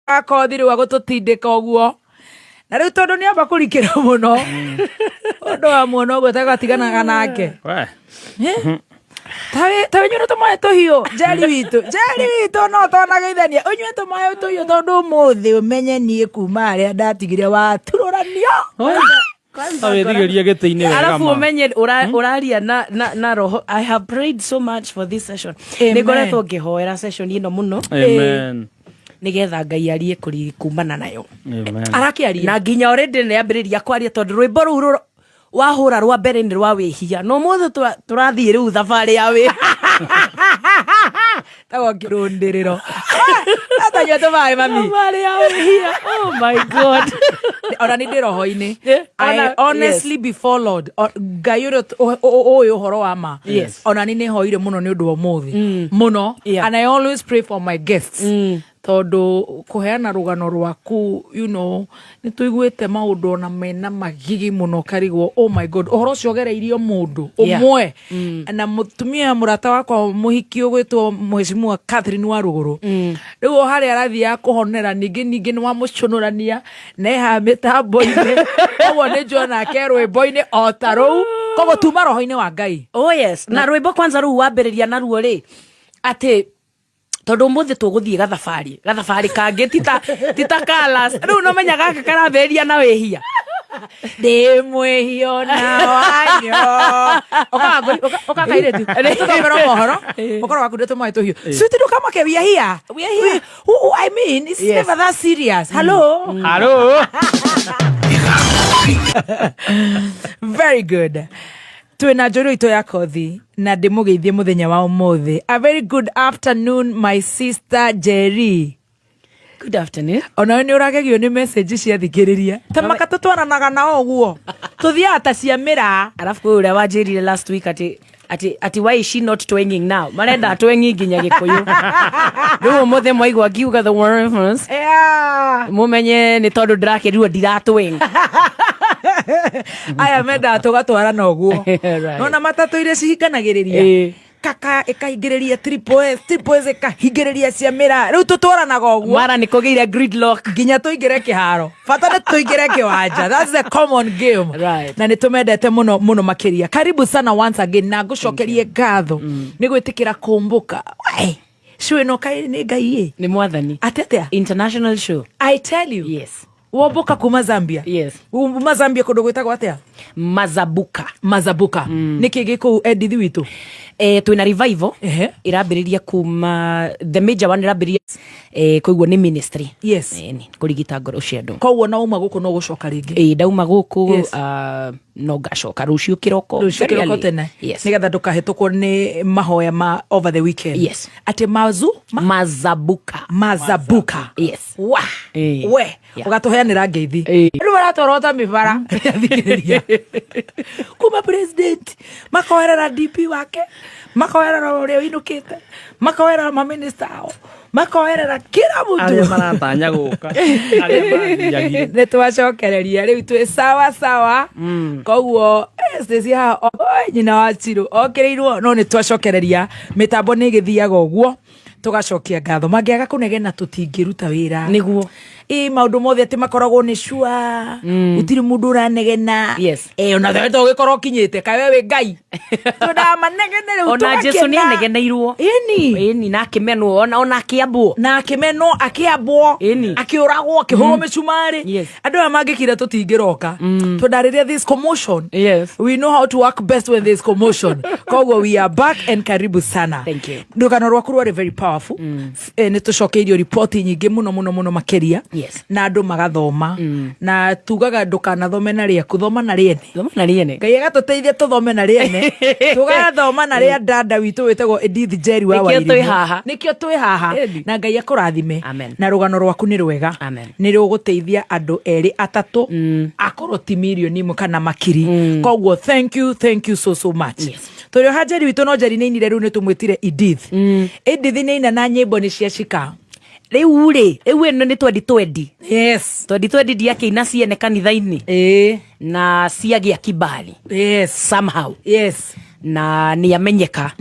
Akothi rĩu agũtũtindĩka ũguo na rĩu tondũ nĩ amba kũrikĩra mũno ũndũ wa muona ũguo tagatiganaga nake. We. Eh? Ta wĩnyue tũmaĩ tũhiũ, Njeri witũ, Njeri witũ, no tonageithania ũnyue tũmaĩ tũhiũ tondũ ũmũthĩ ũmenye niĩ kuma harĩa ndatigire waturũranio. Ta wĩthigĩrie gĩtĩ-inĩ wega. Arabu ma. Ũmenye ũraria na roho. I have prayed so much for this session. Amen. Nĩ ngoretwo ngĩhoera session ĩno mũno Amen. nĩgetha Ngai arie kũri kumana nayo. Amen. Arakĩaria. Na nginya already nĩ ambĩrĩria kwaria tondũ rwĩmbo rũu wahũra rwa mbere nĩ rwa wĩhia, no mũthĩ tũrathiĩ rĩu thabarĩ ya wĩ Tagwo kĩrũndĩrĩro atanyua tũmaĩ mami. Thabarĩ ya wĩhia, oh my God. Ona nĩ ndĩ roho-inĩ. I honestly before Lord, Ngai ũrĩa ũĩ ũhoro wa ma, ona nĩ nĩhoire mũno nĩ ũndũ wa ũmũthĩ mũno. And I always pray for my guests tondũ kũheana rũgano rwaku, nĩ tũiguĩte maũndũ ona mena magigi mũno karigwo, oh my God, ũhoro ũcio ũgereirio mũndũ ũmwe na mũtumia mũrata wakwa mũhiki ũgwĩtwo Mheshimiwa Catherine wa Rugũrũ. Rĩu o harĩa arathiaga kũhonera, ningĩ nĩ wamũcũnũrania na eha mĩtambo-inĩ koguo nĩ njũ nake rwĩmbo-inĩ o ta rũu, koguo tuma roho-inĩ wa Ngai. Oh yes, na rwĩmbo kwanza rũu wambĩrĩria naruo rĩ, atĩ tondũ ũmũthĩ tũgũthiĩ gathabarĩ kangĩ tita kalas rĩu no menya gaka karambĩrĩria na wĩhia. Ndĩ mwĩhio na wanyo ũkakairĩtu tũthomerwo mohoro ũkorwo waku ndĩ tũmaĩ tũhiũ. Sweet, ndũkamake, we are here. We are here. I mean, it's never that serious. Hello. Hello. Very good. Twĩna njũrũ itũ ya kothi na ndĩmũgeithie mũthenya wa ũmũthĩ. A very good afternoon, my sister Jerry. Good afternoon. Onawe nĩ ũragegio nĩ message cia thikĩrĩria ta maka tũtwaranaga nao ũguo tũthiaga ta cia mĩraa. Alafu kwĩ ũrĩa wanjĩrire last week atĩ why is she not twanging now? Marenda twanging nginya Gĩkũyũ. Rĩu ũmũthĩ mwaigua ngiuga the words, mũmenye nĩ tondũ ndĩrakĩrirwo ndiratwing. Aya mendaga tũgatwarana ũguo. Nona matatũ iria cihinganagĩrĩria, kaka ĩkahingĩrĩria Triple S, Triple S ĩkahingĩrĩria cia mĩraa, rĩu tũtwaranaga ũguo. Mara nĩ kũgĩire gridlock. Nginya tũingĩre kĩharo, bata nĩ tũingĩre kĩwanja. That's the common game. Na nĩ tũmendete mũno mũno makĩria. Karibu sana once again na ngũcokerie ngatho nĩ gwĩtĩkĩra kũmbũka. We, show ĩno kaĩ nĩ Ngai ĩ. Nĩ Mwathani. Atĩ atĩa? International show. I tell you. Wombũka kuma Zambia. Yes. Uma Zambia kũndũ gwĩtagwo atĩa? Mazabuka. Mazabuka. Nĩkĩ gĩkũu, Edith witũ? Twĩna revival. Ĩrambĩrĩria kuma the major one ĩrambĩrĩria, koguo nĩ ministry. Nĩ kũrigita ngoro cia andũ. Koguo na uma gũkũ no gũcoka rĩngĩ? Ĩ, ndauma gũkũ, no ngacoka rũciũ kĩroko. Rũciũ Very kĩroko early. tene. Yes. Nĩgetha ndũkahĩtũkwo nĩ mahoya ma over the weekend. Yes. Atĩ mazu Mazabuka. Mazabuka. Yes. Wa. We. Ũgatũheanĩra ngeithi. Rĩu maratwarwo ta mĩbara athikĩrĩria kuma president makoerera DP wake, makoerera ũrĩa ũinũkĩte, makoerera maminista ao, makoerera kila Arĩa mũndũ. maratanya gũka. Arĩa mathiagire. Nĩ twacokereria rĩu twĩ sawa sawa, koguo Stacy haha, oi, nyina wa Chirũ okĩrĩirwo, no nĩ twacokereria mĩtambo nĩ ĩgĩthiaga ũguo tũgacokia ngatho mangĩaga kũnegena tũtingĩruta wĩra. Nĩguo. Ĩ maũndũ mothe atĩ makoragwo nĩ cua gũtirĩ mũndũ ũranegena. Ona we to ũgĩkorwo ũkinyĩte kaĩ we wĩ Ngai twendaga manegene rĩu. Ona Jesu nĩ Tũgakena. anegeneirwo. Ĩni. Ĩni, na akĩmenwo, ona akĩambwo. Na akĩmenwo, akĩambwo, akĩũragwo, akĩhũrwo mĩcumarĩ. Andũ aya mangĩkira tũtingĩroka twendaga rĩrĩa this commotion. We know how to work best when there's commotion, koguo we are back and karibu sana. Thank you. Rũgano rwaku rwarĩ very powerful. Nĩ tũcokeirio riboti nyingĩ mũno mũno mũno makĩria. Na andũ magathoma na tugaga ndũkanathome na rĩaku, thoma na rĩene. Thoma na rĩene. Ngai agatũteithia tũthome na rĩene, tũgathoma na rĩa dada witũ wĩtagwo Edith Njeri wa Nĩkĩo Wairimu. Twĩ haha. Nĩkĩo twĩ haha. Na Ngai akũrathime. Amen. Na rũgano rwaku nĩ rwega. Amen. Nĩ rũgũteithia andũ erĩ atatũ akorwo ti mirioni ĩmwe kana makiri, koguo thank you, thank you so so much. Tũrĩ o ha Njeri witũ, no Njeri nĩ inire, rĩu nĩ tũmwĩtire Edith. Edith nĩ ina na nyĩmbo nĩ cia cika. Rĩu rĩ, rĩu ĩno nĩ twendi twendi. Twendi twendi ndiakĩina ciene kanitha-inĩ. Na ciagĩa kibali. Somehow. Na nĩ amenyeka.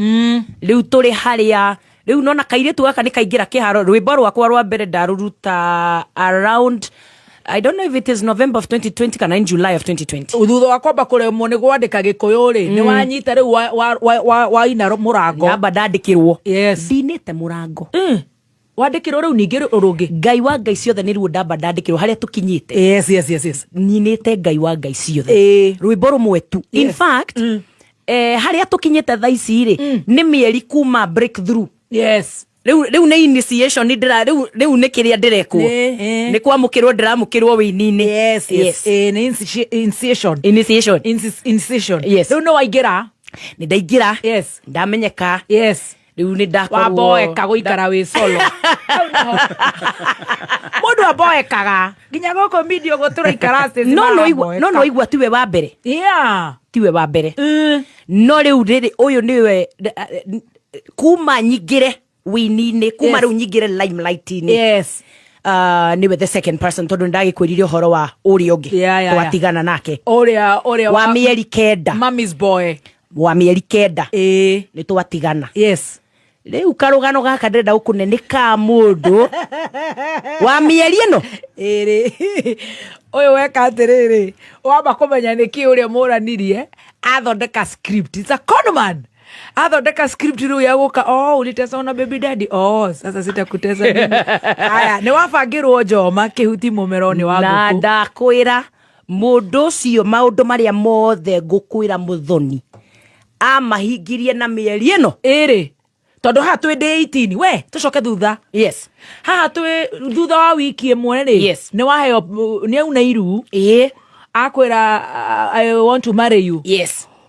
Rĩu tũrĩ harĩa. Rĩu nona kairĩtu gaka nĩ kaingĩra kĩharo. Rwĩmbo rwakwa rwa mbere ndarũruta around, I don't know if it is November of 2020 kana in July of 2020. Thutha wa kwamba kũremwo nĩ gwandĩka Gĩkũyũ rĩ, nĩ wanyita rĩu waina mũrango. Namba ndandĩkĩrwo. Ndinĩte mũrango. Wandĩkĩrwo rĩu ningĩ rũngĩ. Ngai wa Ngai ciothe nĩ ruo ndamba ndandĩkĩrwo harĩa tũkinyĩte. yes yes yes yes Nyinĩte Ngai wa Ngai ciothe rwĩmbo rũmwe tu. In fact, harĩa tũkinyĩte thaa ici rĩ, nĩ mĩeri kuma breakthrough. Rĩu nĩ initiation ndĩra rĩu nĩ kĩrĩa ndĩrekwo. Nĩ kwamũkĩrwo ndĩramũkĩrwo wĩini-inĩ. Yes. Nĩ initiation. Initiation. Initiation. Yes. Rĩu nĩ waingĩra. Nĩ ndaingĩra. Ndamenyeka. Rĩu nĩ ndakorwo Wamboeka gũikara wĩ solo. Hau nĩho. Mũndũ amboekaga nginya gũkũ media ũguo tũraikara Stacy. No no igua tiwe wa mbere. Tiwe wa mbere. No rĩu rĩrĩ ũyũ nĩwe kuma nyingĩre wĩini-inĩ, kuma rĩu nyingĩre limelight-inĩ. Nĩwe the second person, tondũ nĩndagĩkwĩrire ũhoro wa ũrĩa ũngĩ twatigana nake. Ũrĩa wa mĩeri 9. Mommy's boy. Wa mĩeri 9. Nĩ twatigana. Rĩu karũgano gaka ndĩrenda gũkũne nĩ ka mũndũ wa mĩeri ĩno 2. Ũyũ weka atĩrĩrĩ, wamba kũmenya nĩkĩ ũrĩa mũranirie athondeka script. It's a con man. Athondeka script rĩu ya gũka, oh, ulitesa na baby daddy, oh, sasa sitakutesa mimi. Haya, nĩ wabangĩrwo njoma kĩhuti mũmero-inĩ wa na ngũkũ. Ndakwĩra mũndũ ũcio maũndũ marĩa mothe ngũkwĩra mũthoni amahingirie na mĩeri ĩno 2, tondũ haha twĩ ndĩ 18 we tũcoke thutha. Haha twĩ thutha wa wiki 1 rĩ. Nĩ waheo, nĩ auna iru. Akwĩra, "I want to marry you."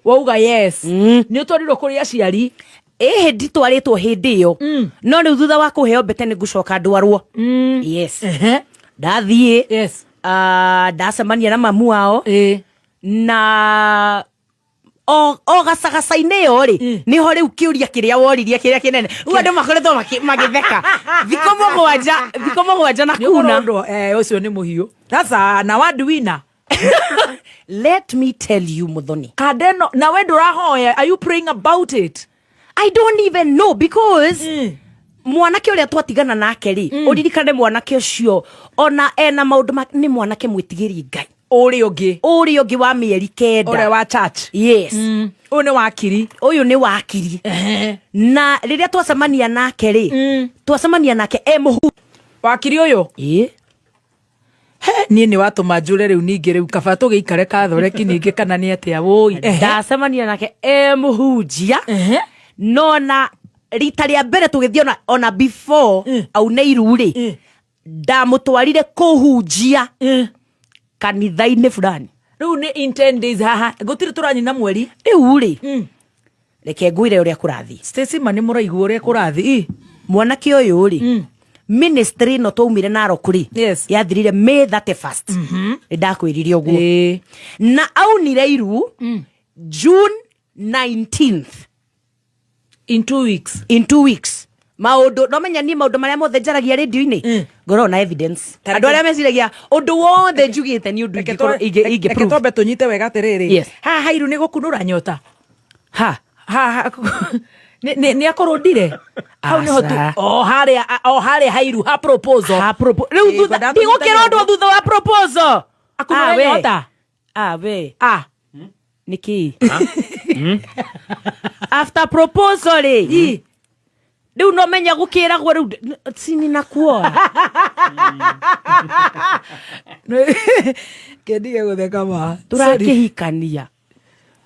Wauga yes. Nĩ ũtwarirwo kũrĩ aciari. Ĩhĩ, nditwarĩtwo hĩndĩ ĩyo. No rĩu thutha wa kũheo mbete nĩ ngũcoka ndwarwo. Yes. Ndathiĩ. Ndacemania na mamu wao. Na o gacagaca-inĩ ĩyo rĩ, nĩho rĩu kĩũria kĩrĩa woririe kĩrĩa kĩnene rĩu andũ makoretwo magĩtheka thikũ 7, thikũ 7 na Nĩ kuna. ũkũrondwo, ũcio nĩ mũhiũ. Sasa na wadu wina. Let me tell you, Muthoni. Kandeno na we ndũrahoya, are you praying about it? I don't even know, because mwanake ũrĩa twatigana nake rĩ, ũririkane mwanake ũcio ona ena maũndũ nĩ mwanake mwĩtigĩri Ngai. Ũrĩa ũngĩ. Ũrĩa ũngĩ wa mĩeri 9. Ũrĩa wa church. Yes. Ũyũ nĩ wakiri. Ũyũ nĩ wakiri. Na rĩrĩa twacemania nake rĩ, twacemania nake e mũhu. Wakiri ũyũ. Ĩ. He, niĩ nĩ watũma njũre rĩu ningĩ rĩu kaba tũgĩikare kathoreki ningĩ kana nĩ atĩa wũi. Ndacemania nake e mũhunjia. No na rita rĩa mbere tũgĩthiĩ ona before aune iru rĩ, ndamũtwarire kũhunjia kanitha-inĩ fulani. Rĩu nĩ in 10 days haha gũtirĩ tũranyina mweri. Rĩu rĩ, reke ngwĩre ũrĩa kũrathiĩ. Stacy, ma nĩ mũraigua ũrĩa kũrathiĩ. Mwanake ũyũ rĩ, ministry ĩno twaumire Narok rĩ, yathirire May 31st, nĩ ndakwĩrire ũguo. Na aunire iru June 19th. In 2 weeks. In 2 weeks. Maũndũ nomenya niĩ maũndũ marĩa mothe njaragia rĩndio-inĩ ngoragwo na evidence. Andũ arĩa meciragia ũndũ wothe njugĩte nĩ ũndũ ingĩkorwo ingĩ Reke prove. twambe tũnyite wega atĩrĩrĩ. Haha hairu nĩ gũkunũra nyota. Ha. Haha nĩ akorwo ndire hau nĩho tu. Aca. O harĩa hairu ha proposal. Ha rĩu Ĩ, thutha ngwendaga ndigũkĩrondwo thutha wa proposal. Akunũre Ah, we. nyota. Ah, we. Ah. Nĩkĩ after proposal rĩ, rĩu no menya gũkĩragwo rĩu sini na kuoa. Kendige gũtheka ma. Tũrakĩhikania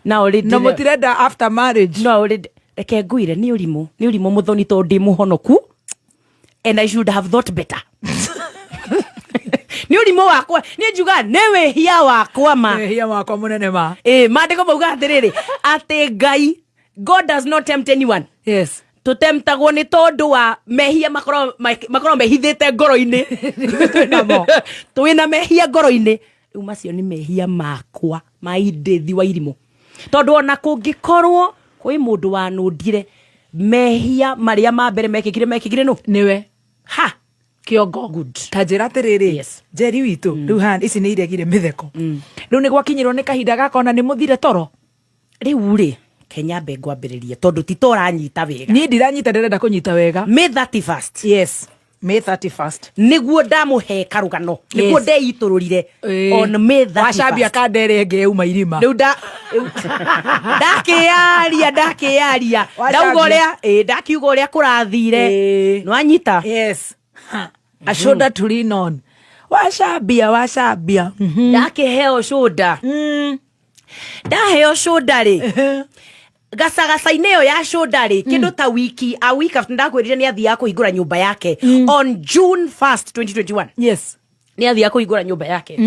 na already Na mũtirenda after marriage. No already, reke ngwĩre, nĩ ũrimũ, nĩ ũrimũ mũthoni, tondũ ndĩ mũhonoku and I should have thought better. Nĩ ũrimũ wakwa, nĩ njuga nĩ wĩhia wakwa ma. Wĩhia wakwa mũnene ma. Ĩ, maandĩko mauga atĩrĩrĩ, atĩ Ngai, God does not tempt anyone. Tũtemtagwo nĩ tondũ wa mehia makorwo mehithĩte ngoro-inĩ. Twĩnamo. Twĩna mehia ngoro-inĩ. Rĩu macio nĩ mehia makwa ma indĩthi wa irimũ, tondũ ona kũngĩkorwo kwĩ mũndũ wanũndire, mehia marĩa ma mbere mekĩkire nũ? Nĩwe. Ha. Kĩongo. Good. Ta njĩra atĩrĩrĩ. Njeri witũ rĩu haha ici nĩ iregire mĩtheko. Rĩu nĩ gwakinyĩrwo nĩ kahinda gaka ona nĩ mũthire toro. Rĩu rĩ, Kenya mbe ngwambĩrĩrie tondũ ti ta ũranyita wega. Niĩ ndiranyita, ndĩrenda kũnyita wega. May 31st. Yes, May 31st. Nĩguo ndamũhe karũgano, nĩguo ndeitũrũrire on May 31st. Wacambia kandere ĩngĩ yauma irima. Rĩu ndakĩyaria, ndakĩyaria. Wacambia. Ndauga ũrĩa, ĩ, ndakiuga ũrĩa kũrathire. Nĩwanyita? Yes. Ha. A shoulder to lean on. Wacambia, wacambia. Ndakĩheo shoulder. Ndaheo shoulder rĩ, gacagaca-inĩ ĩyo ya shoulder rĩ, kĩndũ ta wiki, a week after, ndakwĩrire nĩ athiaga kũhingũra nyũmba yake on June 1st 2021. Nĩ athiaga kũhingũra nyũmba yake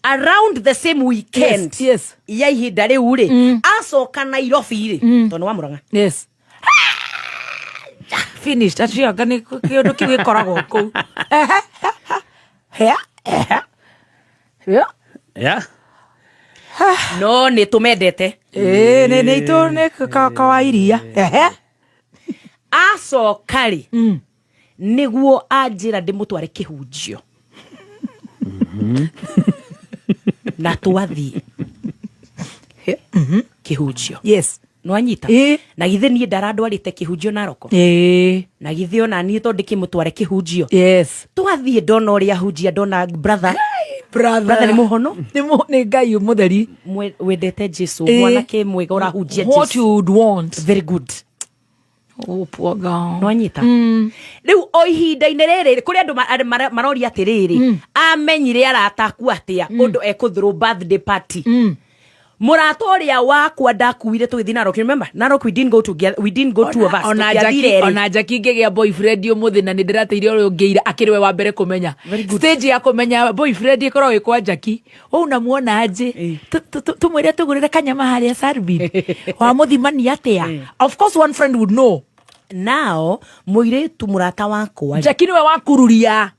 around the same weekend. Ya ihinda rĩu rĩ, acoka Nairobi rĩ, tondũ wa Mũrang'a. Yes, finished. Acio anga nĩ kĩũndũ kĩu gĩkoragwo kũu. Ehe. Yeah. No nĩ tũmendete. Ĩĩ, nĩ itũ nĩ kawa iria. Ehe. Acoka rĩ, nĩguo anjĩra ndĩmũtware kĩhunjio na twathiĩ kĩhunjio. Nwanyita? Ĩĩ. Na githĩ niĩ ndarandwarĩte kĩhunjio Naroko? Ĩĩ. Na githĩ ona niĩ to ndĩkĩmũtware kĩhunjio? Twathiĩ, ndona ũrĩa hunjia, ndona brother. Brother. Brother nĩ mũhono. Nĩ Ngai mũtheri. Wendete Jesu. Ĩĩ. Mwanake mwega ũrahunjia What Jesu. you would want. Very good. Oh, poor girl. Nwanyita? Rĩu o ihinda-inĩ rĩrĩ kũrĩ andũ maroria atĩrĩrĩ, amenyire arata aku atĩa ũndũ ekũthrow birthday party? Mũrata ũrĩa wakwa ndakuire tũgĩthiĩ Narok, you remember Narok, we didn't go together, we didn't go two of us. Ona Tũtiathire Jackie, erĩ. ona Jackie ngĩgĩa boyfriend ũmũthĩ na nĩ ndĩrateire ũrĩa ũngĩ ira akĩrĩ we wa mbere kũmenya. Very good. Stage ya kũmenya boyfriend ĩkoragwo ĩ kwa Jackie. Ũũ unamuona aje? Tũmwĩre tũgũrĩre kanyama harĩa Sarbin. Wamũthimani atĩa? Of course one friend would know. Nao mũirĩtu mũrata wakwa rĩ, Jackie nĩwe wakururia.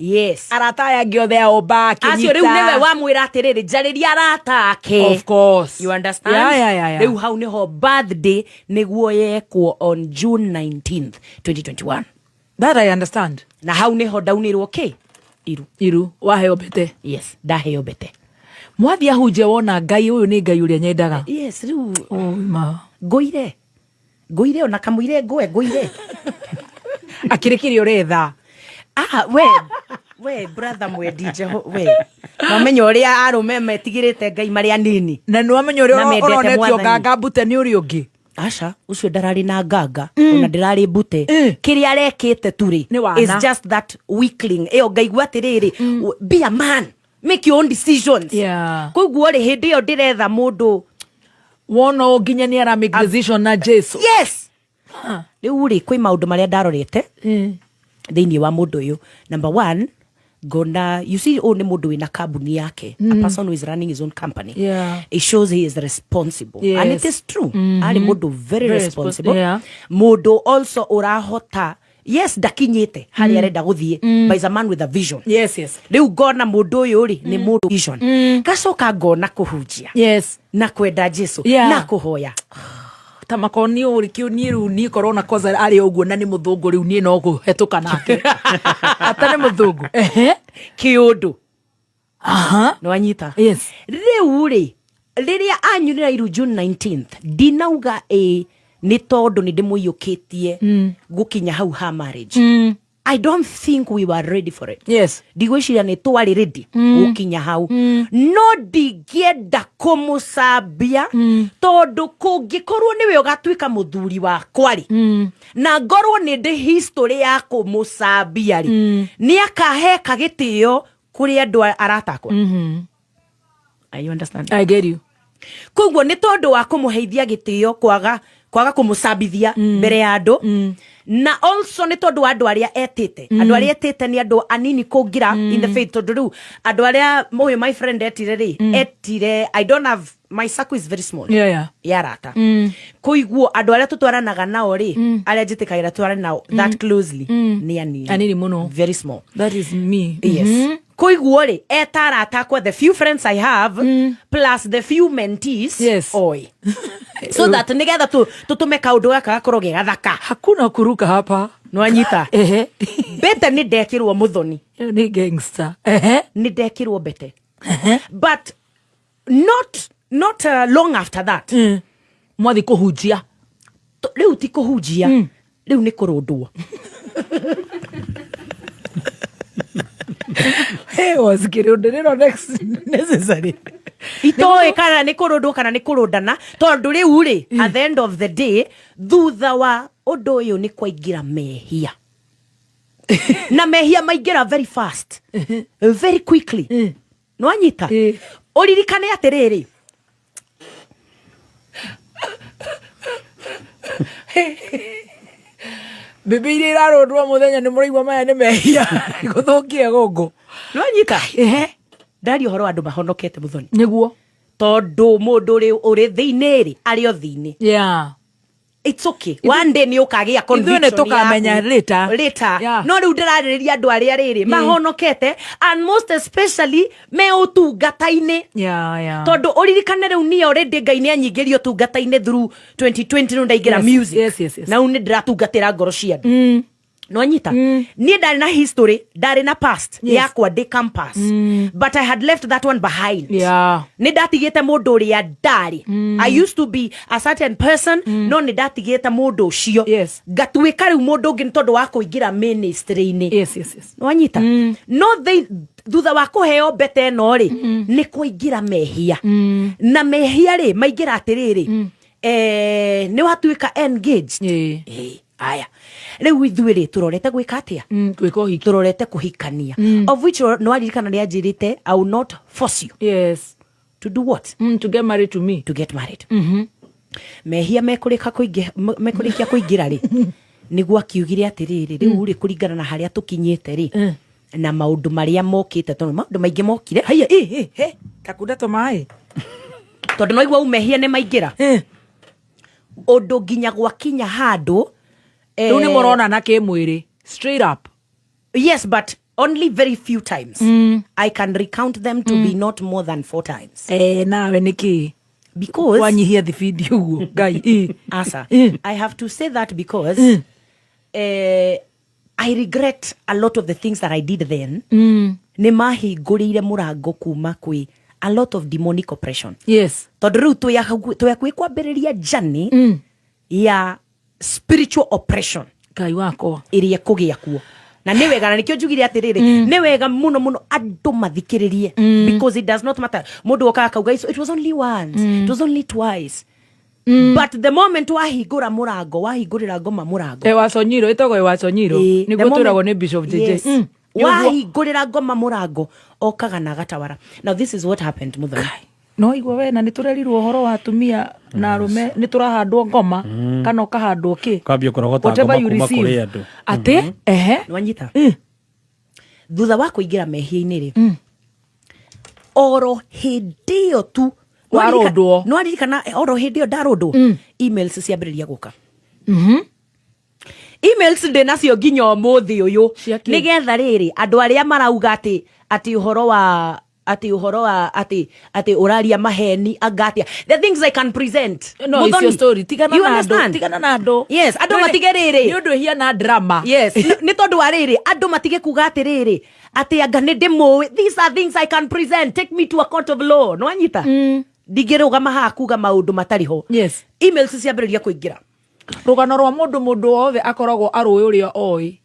Arata aya angĩ othe ao ba acio rĩu nĩwe wamwĩra atĩrĩrĩ, njarĩria arata ake. Of course. You understand? Yeah. Rĩu hau nĩho birthday nĩguo yekwo on June 19th 2021. That I understand. Na hau nĩho ndaunĩrwo kĩ iru. Iru waheo mbete. Yes, ndaheo mbete. Mwathi ahunjia wona Ngai ũyũ nĩ Ngai ũrĩa nyendaga. Yes, rĩu Oh, ma. Ngũire, ngũire, ona kamũire ngũe ngũire. Akĩrĩ kĩrĩa ũretha. Ah, we brother mwendi jeho, we mamenya ũrĩa arũme metigĩrĩte Ngai marĩ anini. Na nĩ wamenya ũrĩa Na mendete ũronetio Mwathani. nganga mbute nĩ ũrĩa ũngĩ. Aca, ũcio ndararĩ na nganga, ona ndĩrarĩ mbute. Kĩrĩa arekĩte tu rĩ Nĩ wana. is just that weakling ĩyo ngaigua atĩrĩrĩ, be a man, make your own decisions. Koguo rĩ, hĩndĩ ĩyo ndĩretha mũndũ. Wona å nginya nĩ ara make decision na Jesu. Yes, rĩu rĩ, kwĩ maũndũ marĩa ndarorete thĩinĩ wa mũndũ ũyũ. Number one, ngona, you see, ũyũ nĩ mũndũ wĩna kambuni yake, a person who is running his own company. It shows he is responsible. And it is true, arĩ mũndũ very, Very responsible. Mũndũ also ũrahota, yes, ndakinyĩte harĩa arenda gũthiĩ, but is a man with a vision. Rĩu ngona mũndũ ũyũ rĩ, nĩ mũndũ vision. Ngacoka ngona kũhunjia na kwenda Jesu na kũhoya. Ta makoni å rä kä niä rä u niä korwo na koza arä å guo na nä må thå ngå rä u niä no kå hetå nake ata nä må thå ngå. Kĩũndũ. Aha. Nĩwanyita? Yes. Rĩu rĩ, rĩrĩa anyunĩra iru June 19th, ndinauga ĩ nĩ tondũ nĩ ndĩmũiyũkĩtie gũkinya hau ha marriage. I don't think we were ready for it. Ndigwĩciria nĩ twarĩ ready gũkinya hau, no ndingĩenda kũmũcambia tondũ kũngĩkorwo nĩwe ũgatuĩka mũthuri wakwa rĩ, na ngorwo nĩ ndĩ history ya kũmũcambia rĩ, nĩ akaheka gĩtĩo kũrĩ andũ arata akwa. You understand? I get you. Koguo nĩ tondũ wa kũmũheithia gĩtĩo, kwaga kũmũcambithia mbere ya andũ, na also nĩ tondũ wa andũ arĩa etĩte. Andũ arĩa etĩte nĩ andũ anini kũngira in the faith, tondũ rĩu andũ arĩa ũyũ my friend etire rĩ, etire, I don't have, my circle is very small ya arata. Koiguo andũ arĩa tũtwaranaga nao rĩ, arĩa njĩtĩkagĩra twarane nao that closely nĩ anini. Anini mũno. Very small. That is me. Yes, koiguo rĩ, eta arata akwa, the few friends I have plus the few mentees, oi, so that nigetha tũtũme kaũndũ gaka gakorwo ge gathaka. Hakuna kuruka hapa. Nwanyita? Ehe. Mbete nĩ ndekĩrwo mũthoni. Ĩyo nĩ gangster. Ehe. Nĩ ndekĩrwo mbete, but not long after that. Mwathi kũhunjia. Rĩu ti kũhunjia, rĩu nĩ kũrũndwo. Hey, was kĩrũndĩrĩro next necessary? Itoĩ kana nĩ kũrũndwo kana nĩ kũrũndana, tondũ rĩu rĩ, at the end of the day, thutha wa ũndũ ũyũ nĩ kwaingĩra mehia, na mehia maingĩra very fast, very quickly. Nwanyita? Ĩ. Ũririkane atĩrĩrĩ, Mbĩmbĩ iria irarũndwo mũthenya nĩ mũraigua maya nĩ mehia gũthũkie gũkũ. Nwanyita? Ehe. Ndaria ũhoro wa andũ mahonokete, Mũthoni. Nĩguo. Tondũ mũndũ ũrĩ thĩinĩ rĩ, arĩ o thĩinĩ. It's okay, one day nĩ ũkagĩa Ithuĩ nĩ conviction tũkamenya yaku. later. Later. No rĩu ndĩrarĩrĩria andũ arĩa rĩrĩ mahonokete, and most especially me ũtungata-inĩ, tondũ ũririkane rĩu niĩ already Ngai nĩ anyingĩria ũtungata-inĩ through 2020. Rĩu ndaingĩra music na rĩu nĩ ndĩratungatĩra ngoro cia andũ. Nwanyita? Niĩ ndarĩ na history, ndarĩ na past yakwa ndĩ campus, but I had left that one behind. Nĩ ndatigĩte mũndũ ũrĩa ndarĩ. I used to be a certain person, no nĩ ndatigĩte mũndũ ũcio, ngatuĩka rĩu mũndũ ũngĩ nĩ tondũ wa kũingĩra ministry-inĩ. Nwanyita? No thutha wa kũheo mbete ĩno rĩ, nĩ kũingĩra mehia, na mehia rĩ maingĩra atĩrĩrĩ, nĩ watuĩka engaged. Aya, rĩu ithuĩ rĩ, tũrorete gwĩka atĩa? Gwĩka ũhiki. Tũrorete kũhikania, of which nĩwaririkana nĩ anjĩrĩte, "I will not force you." To do what? To get married to me. To get married. Mehia mekũrĩkia kũingĩra rĩ, nĩguo akiugire atĩrĩrĩ, rĩu rĩ, kũringana na harĩa tũkinyĩte rĩ, na maũndũ marĩa mokĩte, tondũ maũndũ maingĩ mokire. Haya, ĩ ĩ he takunda tũmaĩ. Tondũ no igua u mehia nĩ maingĩra, ũndũ nginya gwakinya handũ Rĩu nĩ mũronana kĩmwĩrĩ straight up? Yes, but only very few times. I can recount them to be not more than four times. Nawe nĩkĩ? Because Wanyihia thibindi ũguo, Ngai ĩ. Asa, I have to say that because I regret a lot of the things that I did then. Nĩ mahingũrĩire mũrango kuma kwĩ a lot of demonic oppression. Tondũ rĩu twĩ hakuhĩ kwambĩrĩria journey ya spiritual oppression Ngai wakwa. ĩrĩa ĩkũgĩa kuo, na nĩ wega, na nĩkĩo njugire atĩrĩrĩ, nĩ wega mũno mũno andũ mathikĩrĩrie, because it does not matter mũndũ okaga akauga, "It was only once, it was only twice," but the moment wahingũra mũrango, wahingũrĩra ngoma mũrango. Ewaconyiro, ĩtagwo ewaconyiro. Ĩĩ, the Nĩguo twĩragwo nĩ Bishop JJ. Yes. Wahingũrĩra ngoma mũrango, okaga na agatawara. Now this is what happened, Mũthoni. No igua we, na nĩ tũrerirwo ũhoro wa atumia na arũme, nĩ tũrahandwo ngoma kana ũkahandwo kĩ. Ũkambia kũrogota Whatever ngoma you kuma receive. kũrĩ andũ. Atĩ ehe. Nĩwanyita? Thutha wa kũingĩra mehia-inĩ rĩ, oro hĩndĩ ĩyo tu Warũndwo. Nĩwaririkana oro hĩndĩ ĩyo ndarũndwo, emails ciambĩrĩria gũka. Emails ndĩ nacio nginya ũmũthĩ ũyũ. Cia kĩ? Nĩgetha rĩrĩ, andũ arĩa marauga atĩ ũhoro wa atĩ ũraria maheni anga atĩa, the things I can present. No, it's Mũthoni, your story. Tigana you na andũ. understand? Tigana na andũ. Yes, andũ matige rĩrĩ. Nĩ ũndũ ĩhiana drama. Yes, nĩ tondũ wa rĩrĩ, andũ matige kuga atĩrĩrĩ, atĩ anga nĩ ndĩmũĩ. These are things I can present. Take me to a court of law. Nĩwanyita? Ndingĩrũgama haha kuga maũndũ matarĩ ho. Emails ciambĩrĩria kũingĩra. Rũgano rwa mũndũ wothe akoragwo arũĩ ũrĩa oĩ.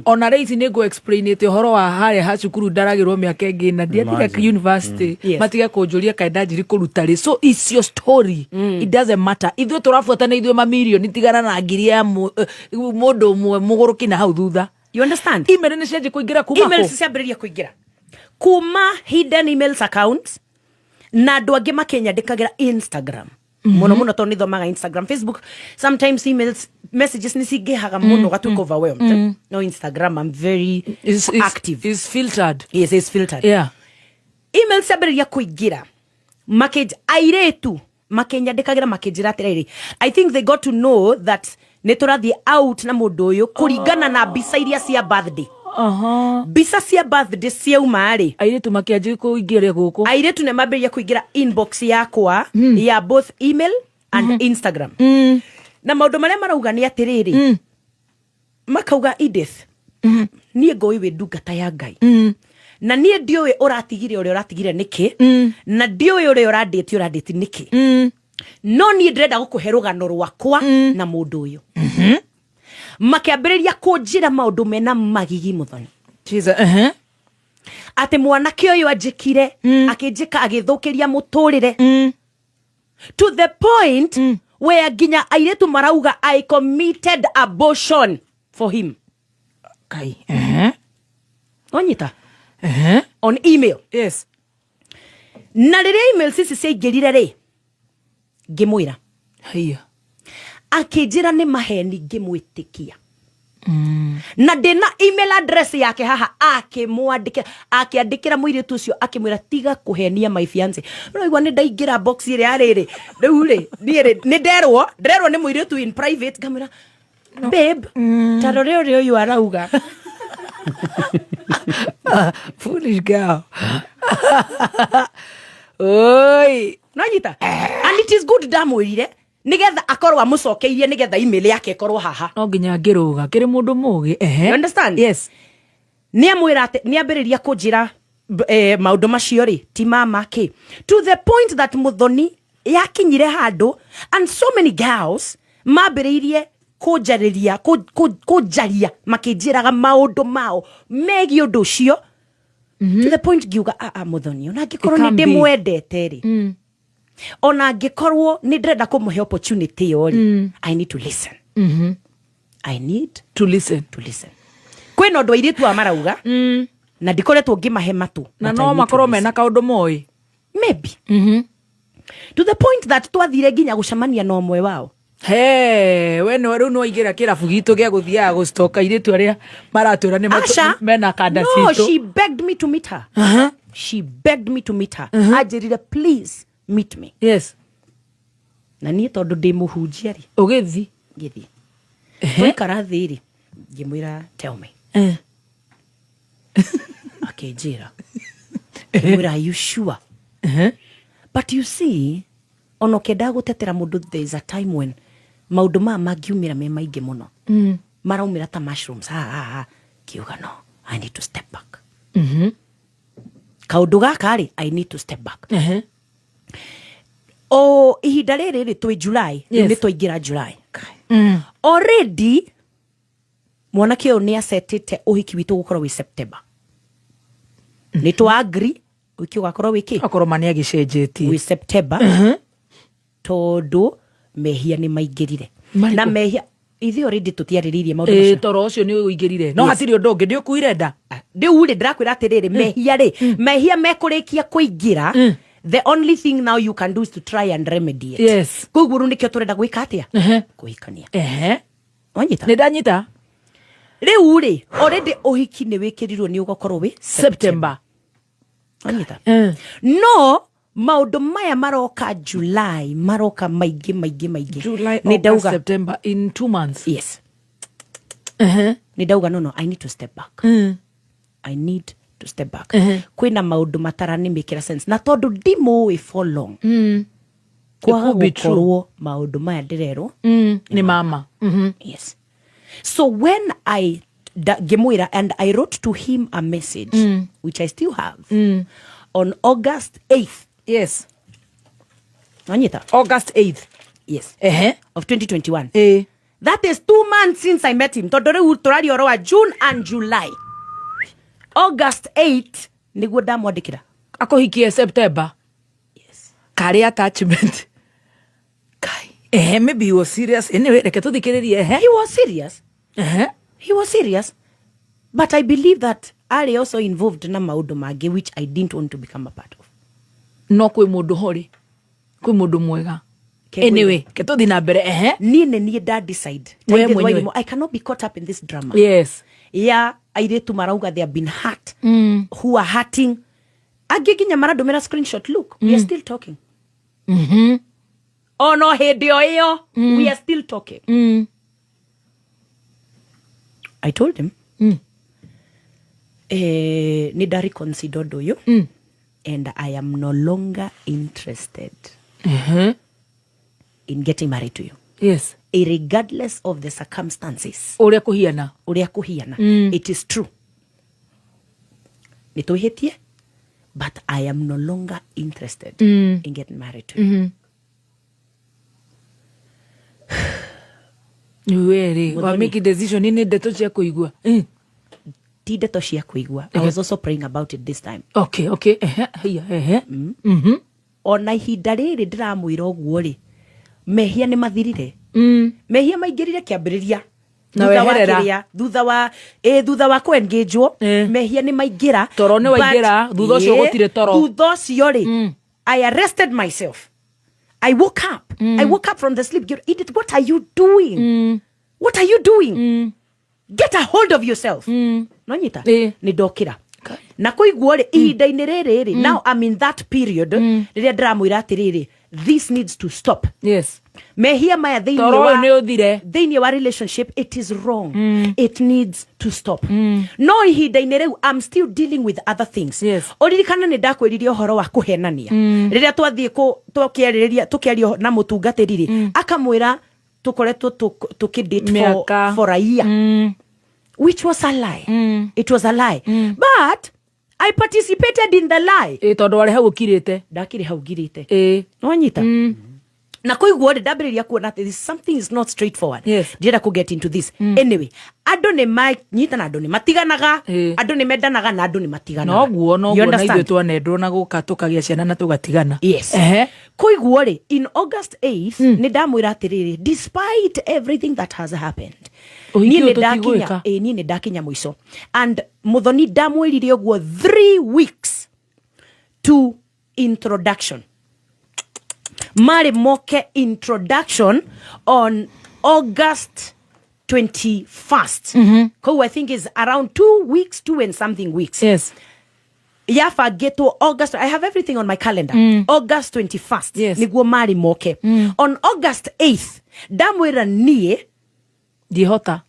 Ona rĩ, ici nĩ ngũ explainĩte ũhoro wa harĩa ha cukuru ndaragĩrwo mĩaka ĩngĩ na ndiatiga Imagine. university. Matige kũnjũria kaĩ ndanjiri kũruta rĩ. So it's your story, it doesn't matter. Ithuĩ tũrabuatana ithuĩ mamirioni, tigana na ngiri ya mũndũ ũmwe mũgũrũki na hau thutha. You understand? Email nĩ cianjĩ kũingĩra kuma Emails kũ? ciambĩrĩria kũingĩra kuma hidden emails accounts, na andũ angĩ makĩnyandĩkagĩra Instagram mũno mũno, tondũ nĩthomaga Instagram. Facebook sometimes emails, messages nĩ cingĩhaga mũno, gatuĩka overwhelmed. No Instagram I'm very active. Is filtered. Yes, it's filtered. Emails ciambĩrĩria kũingĩra, airĩtu makĩnyandĩkagĩra makĩnjĩra atĩrĩrĩ, I think they got to know that nĩ tũrathiĩ out na mũndũ ũyũ kũringana na mbica iria cia birthday. Mbica cia birthday ciauma rĩ, Airĩtu makĩanjia kũingĩra gũkũ. Airĩtu nĩ mambĩrĩria kũingĩra inbox yakwa ya both email and Instagram, na maũndũ marĩa marauga nĩ atĩrĩrĩ, makauga, "Edith, niĩ ngũĩ wĩ ndungata ya Ngai, na niĩ ndiũĩ ũratigire ũrĩa ũratigire nĩkĩ, na ndiũĩ ũrĩa ũrandĩti ũrandĩti nĩkĩ." No niĩ ndĩrenda gũkũhe rũgano rwakwa na mũndũ ũyũ. Makĩambĩrĩria kũnjĩra maũndũ mena magigi, Mũthoni. Jesus. Atĩ mwanake ũyũ anjĩkire, akĩnjĩka, agĩthũkĩria mũtũrĩre to the point where nginya airĩtu marauga I committed abortion for him. Kai. Wanyita? On email. Yes. Na rĩrĩa emails ici ciaingĩrire rĩ, ngĩmwĩra. Haiya. Akĩnjĩra nĩ maheni, ngĩmwĩtĩkia. Na ndĩna email address yake haha. Akĩmwandĩkĩra, akĩandĩkĩra mũirĩtu ũcio, akĩmwĩra, "Tiga kũhenia my fiance." Ũraigua, nĩ ndaingĩra box ĩrĩa rĩrĩ rĩu rĩ, niĩ rĩ nĩ nderwo, nderwo nĩ mũirĩtu in private. Ngamwĩra, "Babe, ta rore ũrĩa ũyũ arauga." Foolish girl. Oi. Nanyita? And it is good ndamwĩrire, nigetha akorwo amũcokeirie, nigetha email yake ĩkorwo haha. No nginya ngĩrũga kĩrĩ mũndũ mũgĩ. Ehe. You understand? Yes. Nĩ amwĩra atĩ nĩ ambĩrĩria kũnjĩra maũndũ macio rĩ ti mama kĩ, to the point that, Mũthoni, yakinyire handũ and so many girls mambĩrĩirie kũnjarĩria, kũnjaria makĩnjĩraga maũndũ mao megiĩ ũndũ ũcio, to the point ngiuga, "Aa, Mũthoni, ona angĩkorwo nĩ It can be. ndĩmwendete rĩ, ona angĩkorwo nĩ ndĩrenda kũmũhe opportunity ĩyo rĩ, I need to listen. I need To listen. to listen." Kwĩna ũndũ airĩtu a marauga na ndikoretwo ngĩmahe matũ, Na but I no need to makorwo listen. mena kaũndũ moĩ. Maybe. To the point that twathire nginya gũcemania na ũmwe wao. He, we no rĩu no waingĩra kĩrabu gitũ gĩa gũthiaga gũstoka airĩtu arĩa maratwĩra nĩ Asha, mena kanda no, citũ. she begged me to meet her. She begged me to meet her. Anjĩrire, "Please meet me." Na niĩ tondũ ndĩ mũhunjia rĩ, Ũgĩthi. Ngĩthiĩ, twaikara thĩ rĩ, ngĩmwĩra, "Tell me." Akĩnjĩra. Ngĩmwĩra, "Are you sure?" But you see, ona ũkĩendaga gũtetera mũndũ, there is a time when maũndũ maya mangiumĩra me maingĩ mũno, maraumĩra ta mushrooms. Ha, ha, ha. Kiuga, "No, I need to step back. Kaũndũ gaka rĩ, I need to step back." O ihinda rĩrĩ rĩ, twĩ July rĩu. Nĩ twaingĩra July already. Mwanake ũyũ nĩ acetĩte ũhiki witũ gũkorwo wĩ September. Nĩ twa agree ũhiki ũgakorwo wĩ kĩ? Akorwo ma nĩ agĩcenjetie. Wĩ September, tondũ mehia nĩ maingĩrire. Marĩkũ? Na mehia ithuĩ already tũtiarĩrĩirie maũndũ Ĩ, macio. toro ũcio nĩ ũingĩrire, no hatirĩ ũndũ ũngĩ, ndĩ ũkuire nda. Rĩu rĩ, ndĩrakwĩra atĩrĩrĩ, mehia rĩ, mehia mekũrĩkia kũingĩra, the only thing now you can do is to try and remedy it. Koguo rĩu nĩkĩo tũrenda gwĩka atĩa? Kũhikania. Wanyita? Nĩ ndanyita. Rĩu rĩ, already ũhiki nĩ wĩkĩrirwo nĩ ũgakorwo wĩ September. Wanyita? No maũndũ maya maroka July, maroka maingĩ maingĩ maingĩ. July, Nĩ August, ndauga September, in 2 months. Yes. Nĩ ndauga, No, I need to step back. I need to step back." Kwĩna maũndũ mataranĩmĩkĩra sense, na tondũ ndimũĩ for long, kwaga It could be true. gũkorwo maũndũ maya ndĩrerwo Nĩ mama. Yes. So when I ngĩmwĩra, and I wrote to him a message which I still have on August 8th. Wanyita? August 8th. Yes. Of 2021. That is 2 months since I met him, tondũ rĩu tũraria ũhoro wa June and July. August 8 nĩguo ndamwandĩkĩra. Akũhikie September. Yes. Karĩ attachment. Kai. Ehe, maybe he was serious. Anyway, reke tũthikĩrĩrie, ehe. He was serious. He was serious, but I believe that arĩ also involved na maũndũ mangĩ which I didn't want to become a part of. No kwĩ mũndũ horĩ, kwĩ mũndũ mwega. Ke Anyway, ke tũthiĩ na mbere, ehe. Niĩ nĩ niĩ nda decide. We Ta Edith mwenyewe. Wairimu, I cannot be caught up in this drama ya airĩtu marauga they have been hurt, who are hurting. Angĩ nginya marandũmĩra screenshot, "Look, we are still talking." Ono hĩndĩ o ĩyo we are still talking. I told him, nĩ nda reconsider ũndũ ũyũ and I am no longer interested in getting married to you, regardless of the circumstances. Ũrĩa kũhiana. Ũrĩa kũhiana. It is true nĩ twĩhĩtie, but I am no longer interested in getting married to you. Werĩ wa make decision nĩ ndeto cia kũigua. Ti ndeto cia kũigua. I was also praying about it this time. Okay, ehe, haiya, ehe. Ona ihinda rĩrĩ ndĩramwĩra ũguo rĩ, mehia nĩ mathirire. Mehia maingĩrire kĩambĩrĩria. Na Thutha wa weherera. kĩrĩa, thutha wa kũengĩnjwo, mehia nĩ maingĩra. Toro nĩ waingĩra, thutha ũcio gũtirĩ toro. Thutha ũcio rĩ, I arrested myself. I woke up. I woke up from the sleep. Edith, what are you doing? What are you doing? Get a hold of yourself. No nyita? Nĩ ndokĩra. Na kũiguo rĩ, ihinda-inĩ rĩrĩ rĩ, now I'm in that period rĩrĩa ndĩramwĩra atĩrĩrĩ, this needs to stop. Mehia maya thĩinĩ Toro wa ũyũ nĩ ũthire. Thĩinĩ wa relationship, it is wrong. It needs to stop. No ihinda-inĩ rĩu I'm still dealing with other things. Ũririkana nĩ ndakwĩrire ũhoro wa kũhenania. Rĩrĩa twathiĩ tũkĩarĩrĩria, tũkĩaria na mũtungatĩri rĩ, akamwĩra tũkoretwo tũkĩ-date Mĩaka. for a year. Which was a lie. It was a lie. But I participated in the lie. Ĩ, tondũ warĩ hau ũkirĩte. Ndakĩrĩ hau ngirĩte. Nĩwanyita? Na koiguo rĩ, ndambĩrĩria kuona atĩ something is not straightforward. Ndĩrenda kũ get into this. Anyway, andũ nĩ manyita na andũ nĩ matiganaga, andũ nĩ mendanaga na andũ nĩ matiganaga. Noguo, You noguo, na understand? ithuĩ twanendwo na gũka tũkagĩa ciana na tũgatigana. Yes. Koiguo rĩ, in August 8th, nĩ ndamwĩra atĩrĩrĩ, despite everything that has happened, Ũhiki niĩ ũyũ nĩ ndakinya, tũtigwĩka. ĩ, niĩ nĩ ndakinya mũico. And Muthoni ndamwĩrire ũguo 3 weeks to introduction. Marĩ moke introduction on August 21st. Koguo I think is around 2 weeks, 2 and something weeks. Yabangĩtwo August, I have everything on my calendar. August 21st. Nĩguo marĩ moke. On August 8th, ndamwĩra niĩ Ndihota.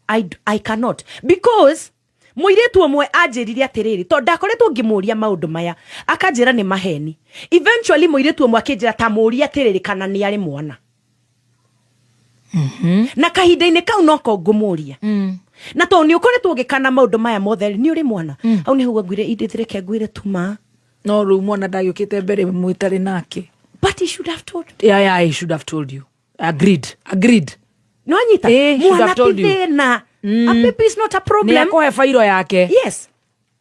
I cannot. Because mũirĩtu ũmwe anjĩrire atĩrĩrĩ, tondũ ndakoretwo ngĩmũria maũndũ maya, akanjĩra nĩ maheni. Eventually mũirĩtu ũmwe akĩnjĩra ta mũrie atĩrĩrĩ kana nĩ arĩ mwana. Na kahinda-inĩ kau noko ngũmũria. Na tondũ nĩ ũkoretwo ũgĩkana maũndũ maya mothe rĩ, nĩ ũrĩ mwana. Hau nĩho ngwĩre Edith, reke ngwĩre tuma. No rĩu mwana ndagĩũkĩte mbere mwĩtarĩ nake. But he should have told. Yeah, yeah, he should have told you. Agreed. Agreed. Nĩwanyita? Should Mwana have told ti you. thĩna. A baby is not a problem. Nĩ akũhe bairo yake. Yes.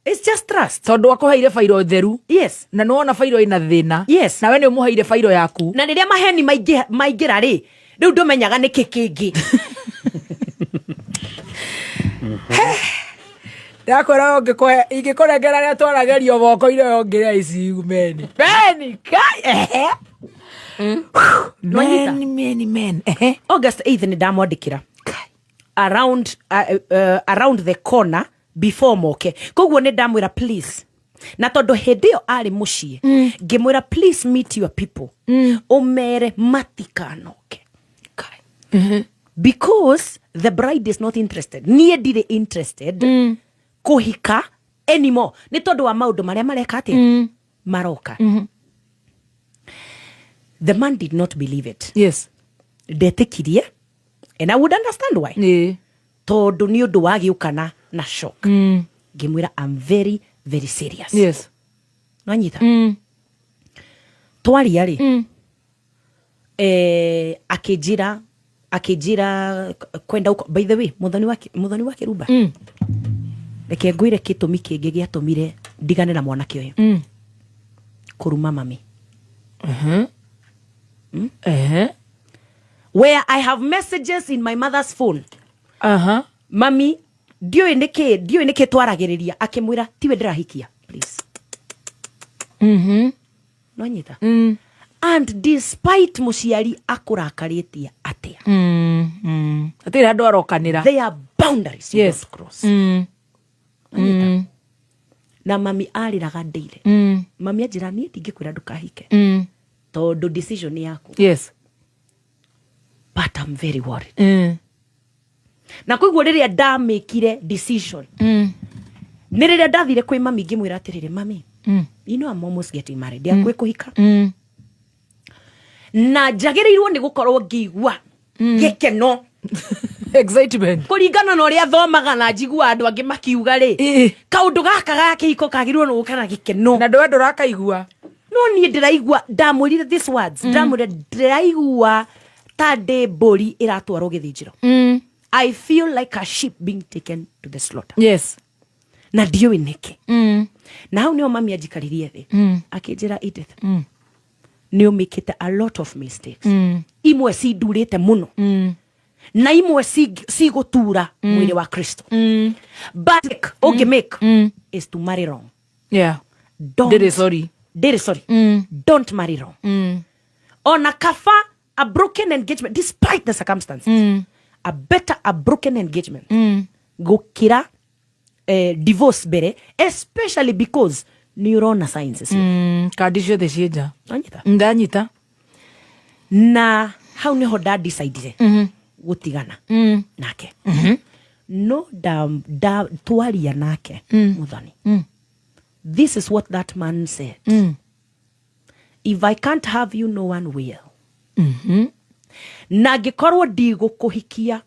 It's just trust. Tondũ akũheire bairo theru. Na nĩwona bairo ĩna thĩna. Nawe nĩ ũmũheire bairo yaku. Na rĩrĩa maheni maingĩra rĩ, rĩu ndũmenyaga nĩkĩ kĩngĩ. Ndakwĩra ingĩkũrengera rĩrĩa twaragerio moko-inĩ ũyũ ũngĩrĩa ici meni. Meni, kai, ehe. Nwanyita? Meni, meni, meni, ehe. August 8th nĩ ndamwandĩkĩra. Around the corner before moke. Koguo nĩ ndamwĩra please. Na tondũ hĩndĩ ĩyo arĩ mũciĩ, ngĩmwĩra please meet your people. Ũmere matikanoke. Because the bride is not interested. Niĩ ndirĩ interested kũhika anymore. Nĩ tondũ wa maũndũ marĩa mareka atĩa? Maroka. The man did not believe it. Ndetĩkirie. And I would understand why. Tondũ nĩ ũndũ wa gĩũkana na shock. Ngĩmwĩra I'm very, very serious. Nwanyita? Twaria rĩ, akĩnjĩra kwenda ũko. By the way, Muthoni wa Kĩrumba. Reke ngwĩre gĩtũmi kĩngĩ gĩatũmire ndigane na mwanake ũyũ. Kũruma mami. Where I have messages in my mother's phone. Mami, ndiũĩ nĩkĩ, ndiũĩ nĩkĩ twaragĩrĩria. Akĩmwĩra, tiwe ndĩrahikia, please. Nwanyita? And despite mũciari akũrakarĩtie atĩa? Hatirĩ handũ arokanĩra. There are boundaries you don't cross. Nwanyita? Na mami arĩraga daily. Mami anjĩra, niĩ ndingĩkwĩra ndũkahike. Tondũ decision nĩ yaku. But I'm very worried. Na koguo rĩrĩa ndamĩkire decision, nĩ rĩrĩa ndathire kwĩ mami ngĩmwĩra atĩrĩrĩ, mami, you know I'm almost getting married. Ndiakuĩ kũhika. Na njagĩrĩirwo nĩ gũkorwo ngĩigua gĩkeno. Excitement. Kũringana na ũrĩa thomaga na njiguaga andũ angĩ makiuga rĩ, kaũndũ gaka ga kĩhiko kagĩrĩirwo nĩ gũka na gĩkeno. Na ndũwe ndũrakaigua. No niĩ ndĩraigua, ndamwĩrire these words, ndamwĩrire ndĩraigua ta ndĩ mbũri ĩratwarwo gĩthĩnjĩro. I feel like a sheep being taken to the slaughter. Na ndiũĩ nĩkĩ. Na hau nĩho mami anjikaririe thĩ, akĩnjĩra, "Edith, nĩ ũmĩkĩte a lot of mistakes, imwe cindurĩte mũno na imwe cigũtura mwĩrĩ wa Kristo, but ũngĩ make is to marry wrong. Don't, Ndĩrĩ sorry. Ndĩrĩ sorry. Don't marry wrong. Ona kaba a broken engagement, despite the circumstances, a better a broken engagement gũkĩra divorce mbere, especially because nĩ ũrona signs ciothe." Kandi ciothe ciĩ nja. Wanyita? Ndanyita. Na hau niho ndandecidire gũtigana nake. No da twaria nake, Muthoni, this is what that man said: "If I can't have you, no one will. Na angĩkorwo ndigũkũhikia,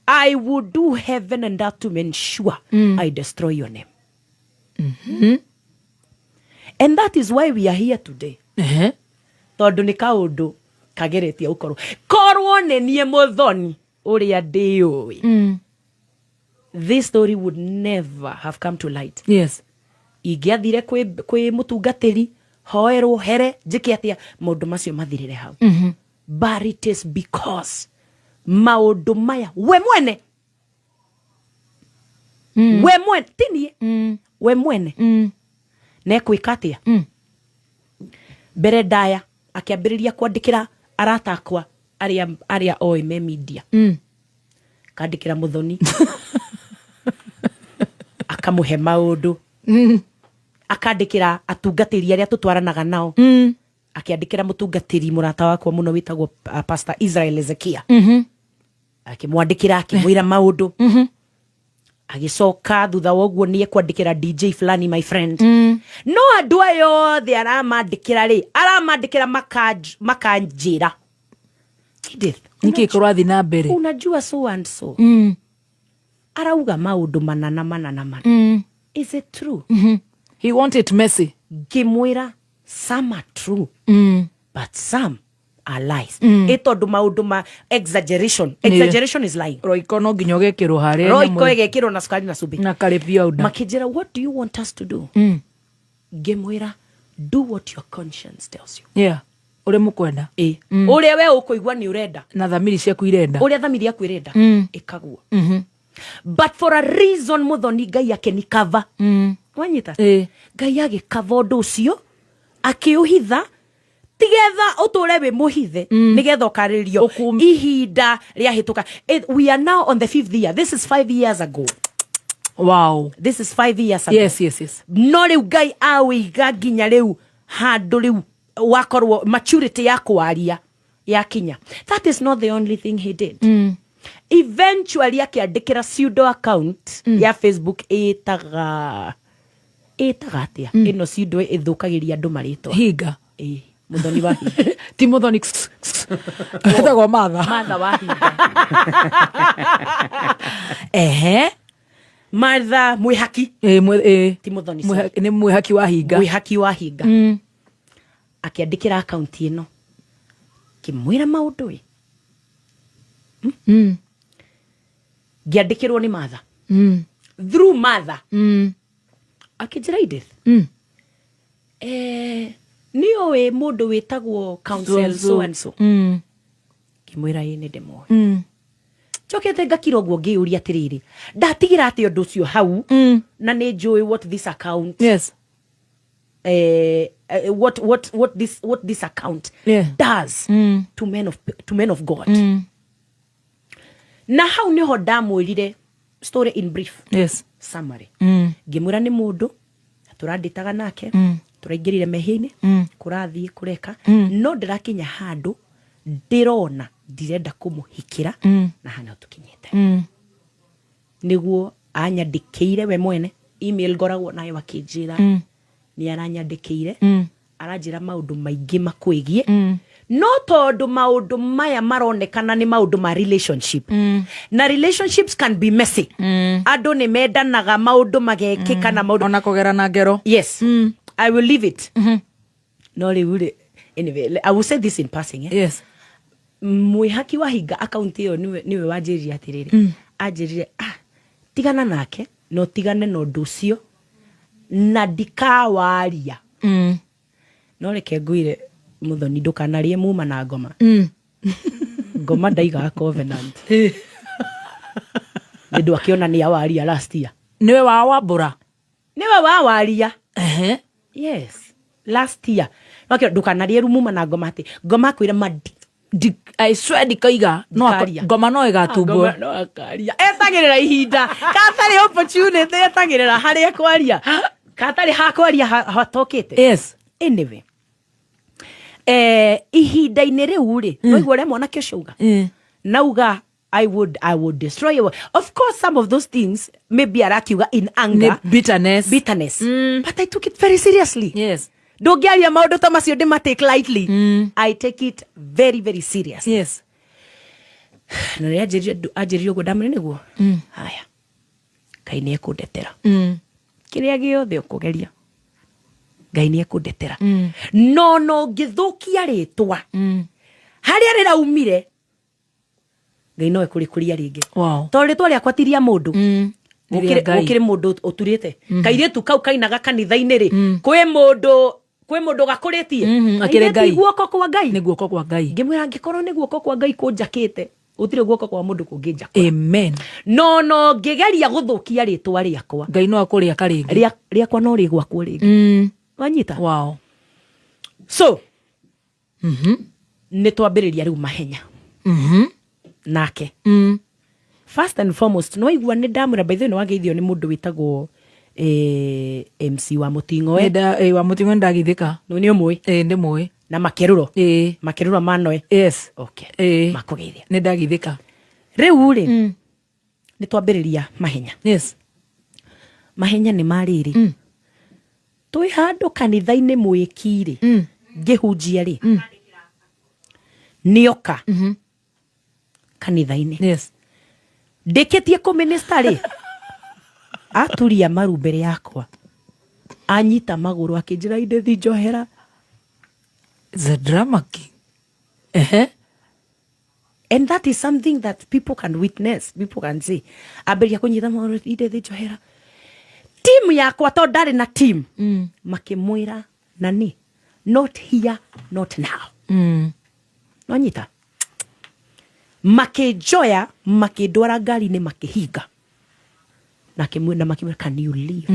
I would do heaven and earth to ensure I destroy your name." And that is why we are here today, tondũ nĩ kaũndũ kageretie gũkorwo korwo nĩ niĩ Mũthoni ũrĩa ndĩũĩ, this story would never have come to light. Ingĩathire kwĩ mũtungatĩri, hoerwo here, njĩke atĩa, maũndũ macio mathirĩre hau. But it is because maũndũ maya we mwene, we mwene, ti niĩ, we mwene nekwĩka atĩa. Mbere ndaya akĩambĩrĩria kwandĩkĩra arata akwa arĩa oĩ me media, kandĩkĩra Mũthoni, akamũhe maũndũ, akandĩkĩra atungatĩri arĩa tũtwaranaga nao, akĩandĩkĩra mũtungatĩri mũrata wakwa mũno wĩtagwo Pastor Israel Ezekia, akĩmwandĩkĩra, akĩmwĩra maũndũ. Agĩcoka thutha wa ũguo nĩ ekwandĩkĩra DJ fulani, my friend. No andũ aya othe aramandĩkĩra rĩ, aramandĩkĩra makanjĩra, "Edith, Nĩkĩ kũrathiĩ na mbere? unajua so and so arauga maũndũ manana manana mana. Is it true?" He want it messy. Ngĩmwĩra, "Some are true, but some are lies." Ĩ tondũ maũndũ ma exaggeration, exaggeration is lying. Roiko no nginya ũgekĩrwo harĩa Roiko nyamũ- ĩgekĩrwo na cukari na cumbĩ. Na karĩ powder. Makĩnjĩra, "What do you want us to do?" Ngĩmwĩra, "Do what your conscience tells you." Yeah, ũrĩa mũkwenda. Ĩ, ũrĩa we ũkũigua nĩ ũrenda. Na thamiri ciaku irenda. Ũrĩa thamiri yaku ĩrenda, ĩkaguo. But for a reason, Mũthoni, Ngai akĩnikava. Wanyita? Ĩ. Ngai agĩkava ũndũ ũcio, akĩũhitha, tigetha ũtũre wĩ mũhithe, nĩgetha ũkarĩrio ihinda rĩahĩtũka. We are now on the fifth year. This is 5 years ago. This is 5 years ago. Yes. No rĩu Ngai awĩiga nginya rĩu handũ rĩu wakorwo maturity ya kwaria yakinya. That is not the only thing he did. Eventually akĩandĩkĩra pseudo account ya Facebook, ĩtaga atĩa ĩno pseudo ĩthũkagĩria andũ marĩtwa? Hinga. Ĩ, Mũthoni wa Hinga. Ti Mũthoni, etagwo Matha. Martha wa Hinga. Ehe. Martha Mwĩhaki. Ĩ, ĩ. Ti Mũthoni, sorry. Nĩ Mwĩhaki wa Hinga. Mwĩhaki wa Hinga. Akĩandĩkĩra akaunti ĩno, kĩmwĩra maũndũ ĩ. Ngĩandĩkĩrwo nĩ Martha, through Martha, akĩnjĩra, "Edith, nĩ ũĩ mũndũ wĩtagwo counsel so and so?" Ngĩmwĩra, "Ĩ, nĩ ndĩmũĩ." Njokete ngakira ũguo, ngĩyũria atĩrĩrĩ, ndatigĩra atĩ ũndũ ũcio hau, na nĩ njũĩ what this account what this account does to men of God. Na hau niho ndamwĩrire story in brief summary. Ngĩmwĩra nĩ mũndũ tũrandĩtaga nake, tũraingĩrire mehia-inĩ, kũrathiĩ kũreka, no ndĩrakinya handũ ndĩrona ndirenda kũmũhikĩra, na hana tũkinyĩte. Nĩguo anyandĩkĩire we mwene email, ngoragwo nayo, akĩnjĩra nĩ aranyandĩkĩire, aranjĩra maũndũ maingĩ makwĩgiĩ. No tondũ maũndũ maya maronekana nĩ maũndũ ma relationship, na relationships can be messy, andũ nĩ mendanaga, maũndũ magekĩka na maũndũ Ona kũgera na ngero. Yes. I will leave it. No rĩu rĩ, anyway, I will say this in passing, eh? Yes. Mwĩhaki wa Hinga, akaunti ĩyo, nĩwe wanjĩrire atĩrĩrĩ, Anjĩrire, "Ah, tigana nake na ũtigane na ũndũ ũcio na ndikawaria." No reke ngwĩre, Mũthoni, ndũkanarĩe muma na ngoma. Ngoma ndaigaga covenant. Nĩ ndwakĩona nĩ awaria last year. Nĩwe wa wambũra. Nĩwe wawaria. Ehe. Yes, last year nokĩo ndũkanarĩe muma na ngoma, atĩ ngoma akwĩra ma I swear ndikaiga no Ndikaria. Ngoma no ĩgatumbwo. Ngoma no akaria, etagĩrĩra ihinda katarĩ opportunity, etagĩrĩra harĩa kwaria katarĩ hakwaria hatokĩte. Anyway, ihinda-inĩ rĩu rĩ, waigua ũrĩa mwanake ũcio uga, nauga I would destroy you. Of course, some of those things maybe arakiuga in anger. Nĩ bitterness. Bitterness. But I took it very seriously. Ndũngĩaria maũndũ ta macio ndĩma take lightly. I take it very, very serious. Na rĩrĩa anjĩrire ũguo, ndamwĩra nĩguo haya, Ngai nĩ ekũndetera. Kĩrĩa gĩothe ũkũgeria, Ngai nĩ ekũndetera. No ngĩthũkia rĩtwa harĩa rĩraumire, Ngai no ekũrĩkũria rĩngĩ. Tondũ rĩtwa rĩakwa ti rĩa mũndũ. Nĩ rĩa Ngai. Gũkĩrĩ mũndũ ũturĩte kairĩtu kau kainaga kanitha-inĩ rĩ, kwĩ mũndũ gakũrĩtie. Akĩrĩ Kairĩtu Ngai. Guoko kwa Ngai. Nĩ guoko kwa Ngai. Ngĩmwĩra angĩkorwo nĩ guoko kwa Ngai kũnjakĩte, gũtirĩ guoko kwa mũndũ kũngĩnjakũra. Amen. No ngĩgeria gũthũkia rĩtwa rĩakwa, Ngai no akũrĩa karĩngĩ. Rĩakwa no rĩgwakwo rĩngĩ. Wanyita? So nĩ twambĩrĩria rĩu mahenya nake. First and foremost, no igua nĩ ndamwĩra, by the way, nĩ wageithio nĩ mũndũ wĩtagwo MC wa Mũting'oe. Wa Mũting'oe, ndagithĩka. Nĩ ũmũĩ? Ĩ, ndĩmũĩ. Na Makerũro. Ĩ. Makerũro manoe. Yes. Okay. Ĩ. Makũgeithia. Nĩ ndagithĩka. Rĩu rĩ, nĩ twambĩrĩria mahenya. Mahenya nĩ marĩrĩ, twĩ handũ kanitha-inĩ mwĩki rĩ, ngĩhunjia rĩ, nĩoka kanitha-inĩ. Ndĩkĩtie kũminista rĩ, aturia maru mbere yakwa, anyita magũrũ, akĩnjĩra, "Indethi, njohera." The drama king. Ehe. And that is something that people can witness, people can see. Ambĩrĩria kũnyita magũrũ, "Indethi, njohera." Team yakwa, to ndarĩ na team, makĩmwĩra, "Nani, not here, not now." Nonyita makĩnjoya, makĩndwara ngari-inĩ, makĩhinga na makĩmwĩra, "Can you leave?"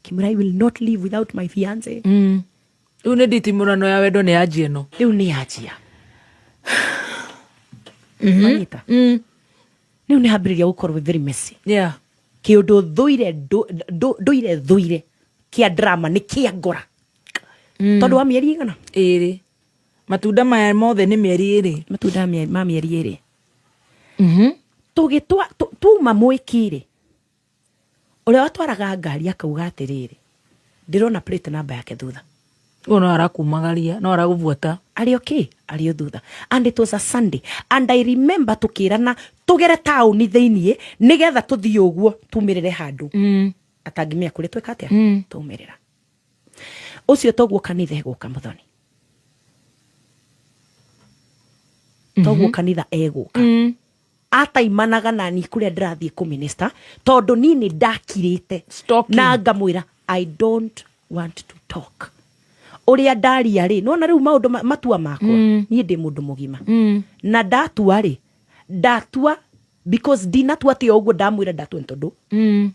Kĩmwĩra, "I will not leave without my fiance." Rĩu nĩ nditimũrano ya wendo nĩ yanjia ĩno. Rĩu nĩ yanjia. Wanyita? Rĩu nĩ hambĩrĩria gũkorwo very messy. Kĩũndũ thũire, ndũire thũire kĩa drama nĩ kĩa ngora, tondũ wa mĩeri igana? 2. Matunda maya mothe nĩ mĩeri 2. Matunda ma mĩeri 2. Tũgĩtwa tuma mwĩki-rĩ, ũrĩa watwaraga ngari akauga atĩrĩrĩ, "Ndĩrona plate number yake thutha." Ũyũ no arakumagaria, no aragũbuata. Arĩ okay, arĩ o thutha. And it was a Sunday, and I remember tũkĩrana tũgere taũni thĩiniĩ nĩgetha tũthiĩ ũguo tumĩrĩre handũ atangĩmenya kũrĩa twĩka atĩa. Tumĩrĩra ũcio toguo kanitha egũka, Mũthoni, toguo kanitha egũka. Ataimanaga nani kũrĩa ndĩrathiĩ kũminista, tondũ niĩ nĩ ndakirĩte. Stalking. Na ngamwĩra, "I don't want to talk." Ũrĩa ndaria rĩ, nona rĩu maũndũ matua makwa, niĩ ndĩ mũndũ mũgima. Na ndatua rĩ, ndatua because ndinatua atĩ o ũguo ndamwĩra ndatua nĩ tondũ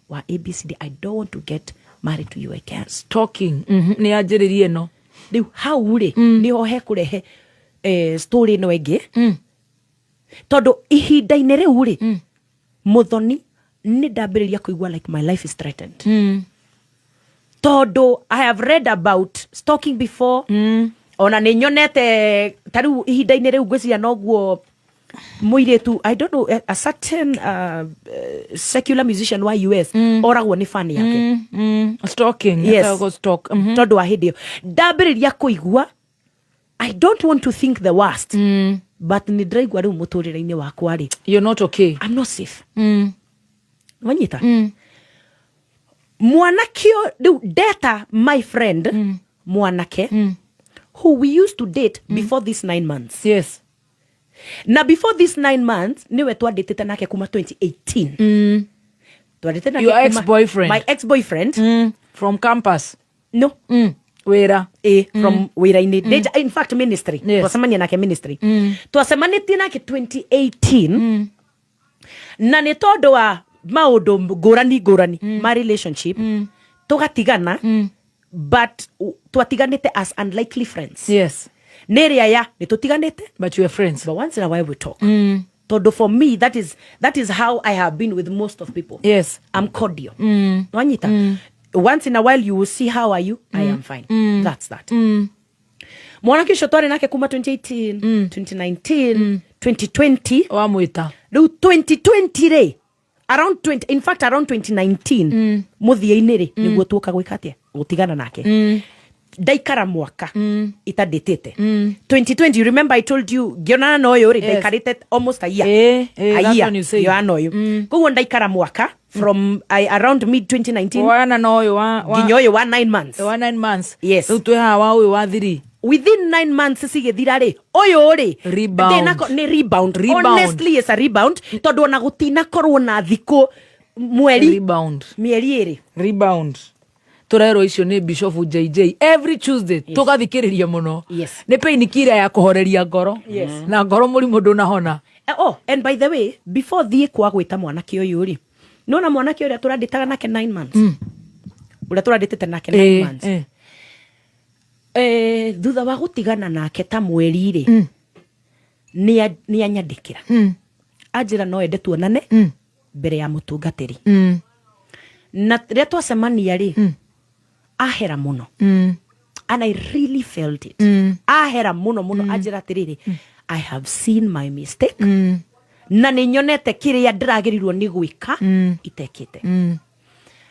wa ABCD. I don't want to get married to you again. Stalking. Nĩ yanjĩrĩria ĩno. Rĩu hau rĩ, nĩho hekũrehe story ĩno ĩngĩ, tondũ ihinda-inĩ rĩu rĩ, Mũthoni, nĩ ndambĩrĩria kũigua like my life is threatened, tondũ I have read about stalking before. Ona nĩ nyonete ta rĩu ihinda-inĩ rĩu, ngwĩciria noguo mũirĩtu, I don't know, a certain secular musician wa US oragwo nĩ fan yake. Stalking. Yes. Etagwo stalk. Tondũ wa hĩndĩ ĩyo ndambĩrĩria kũigua, I don't want to think the worst, but nĩ ndĩraigua rĩu mũtũrĩre-inĩ wakwa rĩ, You're not okay. I'm not safe. Wanyita? Mwanake ũyũ- rĩu ndeta my friend, mwanake who we used to date before these 9 months. Na before this 9 months, niwe twandĩtĩte nake kuma 2018. Twandĩte nake Your ex-boyfriend. My ex-boyfriend. From campus? No. Wĩra. Eh, from wĩra-inĩ. In fact, ministry. Twacemania nake ministry. Twacemanĩtie nake 2018, na nĩ tondũ wa maũndũ ngũrani ngũrani ma relationship tũgatigana, but twatiganĩte as unlikely friends. Nĩ ĩrĩa ya nĩ tũtiganĩte, But you are friends. But once in a while we talk, tondũ for me that is how I have been with most of people. I'm cordial. Nwanyita, once in a while you will see, "How are you?" "I am fine." That's that. Mwanake ũcio twarĩ nake kuma 2018, 2019, 2020. Wamwĩta. Rĩu 2020 rĩ, around 20, in fact around 2019 mũthia-inĩ rĩ, nĩguo tuoka gwĩka atĩa, gũtigana nake. Ndaikara mwaka itandĩtĩte. 2020, you remember I told you ngĩonana na ũyũ rĩ, ndaikarĩte almost a year. Eh, A that year one you said. ngĩonana na ũyũ. Koguo ndaikara mwaka from around mid 2019 Wana na ũyũ wa nginya ũyũ wa 9 months. Wa 9 months. Yes. Rĩu twĩ haha wa ũyũ wa 3. Within 9 months cigĩthira rĩ, ũyũ rĩ, Rebound. Nĩ rebound. Rebound. Honestly, it's a rebound, tondũ ona gũtinakorwo na thikũ mweri, Rebound. mĩeri 2. Rebound. Tũrerwo icio nĩ Bishop JJ every Tuesday. Tũgathikĩrĩria mũno. Nĩ painkiller ya kũhoreria ngoro. Na ngoro mũrimũ ndũnahona. Oh, and by the way, before thiĩ kwa gwĩta mwanake ũyũ rĩ, nona mwanake ũrĩa tũrandĩtaga nake 9 months, ũrĩa tũrandĩtĩte nake 9 months, thutha wa gũtigana nake ta mweri rĩ, nĩ anyandĩkĩra, anjĩra no ende tuonane mbere ya mũtungatĩri. Na rĩrĩa twacemania rĩ, ahera mũno, and I really felt it. Ahera mũno mũno, anjĩra atĩrĩrĩ, "I have seen my mistake, na nĩ nyonete kĩrĩa ndĩragĩrĩirwo nĩ gwĩka itekĩte."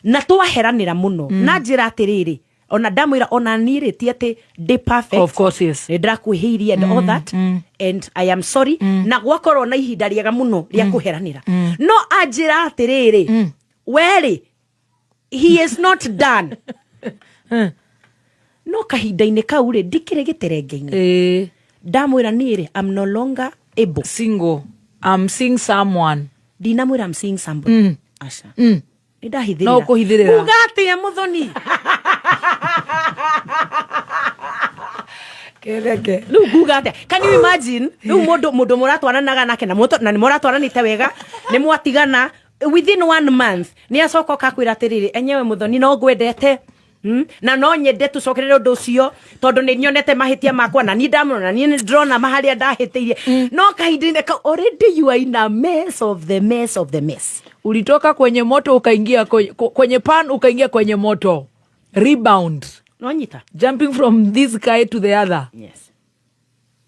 Na twaheranĩra mũno, na njĩra atĩrĩrĩ, ona ndamwĩra ona niĩ rĩ, ti atĩ ndĩ perfect. Of course, yes. Nĩ ndĩrakwĩhĩirie and all that, and I am sorry. Na gwakorwo na ihinda rĩega mũno rĩa kũheranĩra, no anjĩra atĩrĩrĩ, werĩ he is not done. No kahinda-inĩ kau rĩ, ndikĩrĩ gĩterenge-inĩ. Ndamwĩra niĩ rĩ, I'm no longer able. Single, I'm seeing someone. Ndinamwĩra I'm seeing somebody. Aca, nĩ ndahithĩrĩra. No ũkũhithĩrĩra. Uga atĩa, Mũthoni? Kereke. Rĩu nguga atĩa? Can you imagine rĩu mũndũ mũratwaranaga nake na nĩ mũratwaranĩte wega, nĩ mwatigana, within one month nĩ acoka ũkakwĩra atĩrĩrĩ, "Enyewe Mũthoni, no ngwendete, na no nyende tũcokerere ũndũ ũcio, tondũ nĩ nyonete mahĩtia makwa, na niĩ ndamũrona, na niĩ nĩ ndĩrona harĩa ndahĩtĩirie." No kahinda-inĩ kau already you are in a mess of the mess of the mess. Ulitoka kwenye moto ukaingia kwenye pan, ukaingia kwenye moto. Rebound. Nonyita. Jumping from this guy to the other. Yes.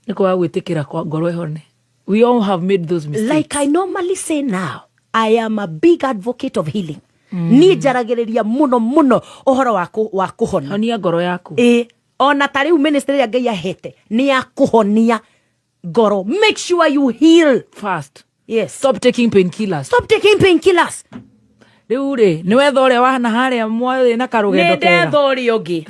Nĩ kwaga gwĩtĩkĩra kwa ngoro ĩhone. We all have made those mistakes. Like I normally say now, I am a big advocate of healing. Niĩ njaragĩrĩria mũno mũno ũhoro wa kũhona. Honia ngoro yaku. Ĩ, ona ta rĩu ministry ĩrĩa Ngai ahete nĩ ya kũhonia ngoro. Make sure you heal fast. Yes. Stop taking painkillers. Stop taking painkillers. Rĩu rĩ, nĩ wetha ũrĩa wahana harĩa mwarĩ na karũgendo Nĩ kega? ndetha ũrĩa ũngĩ,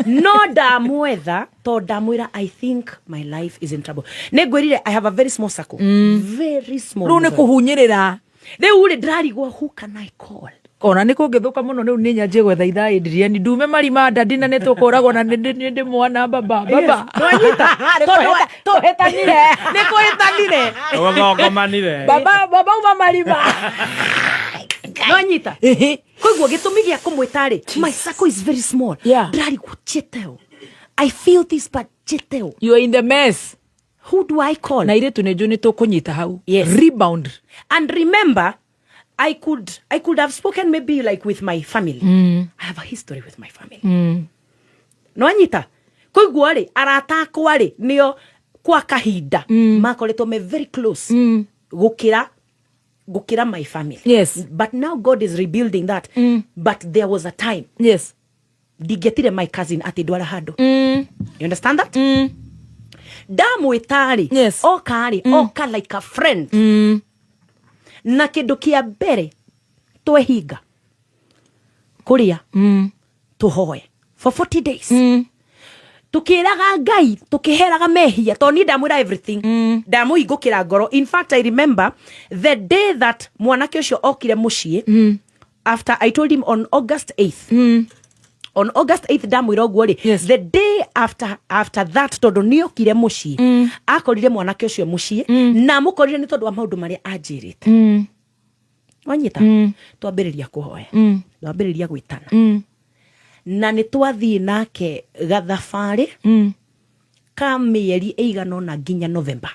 no ndamwetha to ndamwĩra I think my life is in trouble. Nĩ ngwĩrire I have a very small circle, very small. Rĩu nĩ kũhunyĩrĩra. Rĩu rĩ, ndĩrarigwo, who can I call? Ona nĩ kũngĩthũka mũno, rĩu nĩ nyanjie gwetha ithaa ĩndiriani ndume marima ndandi na nĩ tũkũragwo na nĩ ndĩ mwana baba baba. Nwanyita. Tũhĩtanire. Nĩ kũhĩtanire. Ũgongomanire. Baba baba uma marima. Nwanyita. Koguo gĩtũmi gĩa kũmwĩta rĩ, my circle is very small. Ndĩrarigwo njĩte ũ. I feel this, but njĩte ũ? You are in the mess. Who do I call? Na irĩtu nĩ njũ nĩ tũkũnyita hau. Yes. Rebound. And remember, I could have spoken maybe like with my family. I have a history with my family. Nwanyita. Koguo rĩ, arata akwa rĩ, nĩo kwa kahinda makoretwo me very close gũkĩra my family. But now God is rebuilding that. But there was a time ndingĩetire my cousin atĩ ndwara handũ. You understand that? Ndamwĩta rĩ, oka rĩ, oka like a friend. Na kĩndũ kĩa mbere twehinga kũrĩa, tũhoe for 40 days. Tukiraga Ngai, tukiheraga mehia, to ni ndamwira everything, ndamuhingũkĩra ngoro. In fact, I remember the day that mwanake ũcio okire mũciĩ after I told him on August 8th. On August 8th ndamwĩra ũguo rĩ, the day after that, tondũ nĩokire mũciĩ, akorire mwanake ũcio mũciĩ na amũkorire nĩ tondũ wa maũndũ marĩa anjĩrĩte. Wanyita, twambĩrĩria kũhoya, twambĩrĩria gwĩtana, na nĩ twathiĩ nake gathabarĩ ka mĩeri ĩigana ũna nginya November.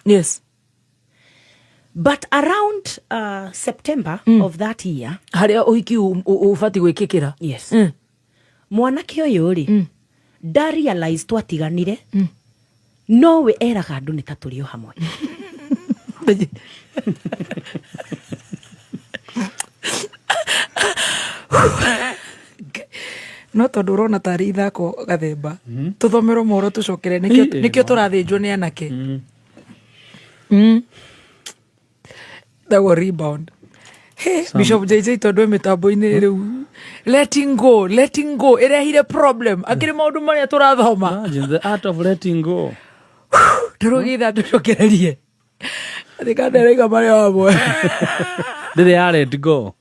But around September of that year, Harĩa ũhiki ũbatiĩ gwĩkĩkĩra. Yes, mwanake ũyũ rĩ, nda realize twatiganire, nowe eraga andũ nĩ ta tũrĩ o hamwe. No tondũ ũrona tarĩ ithako gathemba, tũthomerwo mohoro tũcokere. Nĩkĩo nĩkĩo tũrathĩnjwo nĩ anake. Tagwo rebound. Hey, Bishop JJ, tondũ e mĩtambo-inĩ rĩu, letting go, letting go ĩrehire problem akĩrĩ maũndũ marĩa tũrathoma. Imagine the art of letting go. Tũrũgitha tũcokererie atĩ kanderaiga marĩa wamwe. Ndĩrĩ ya let go.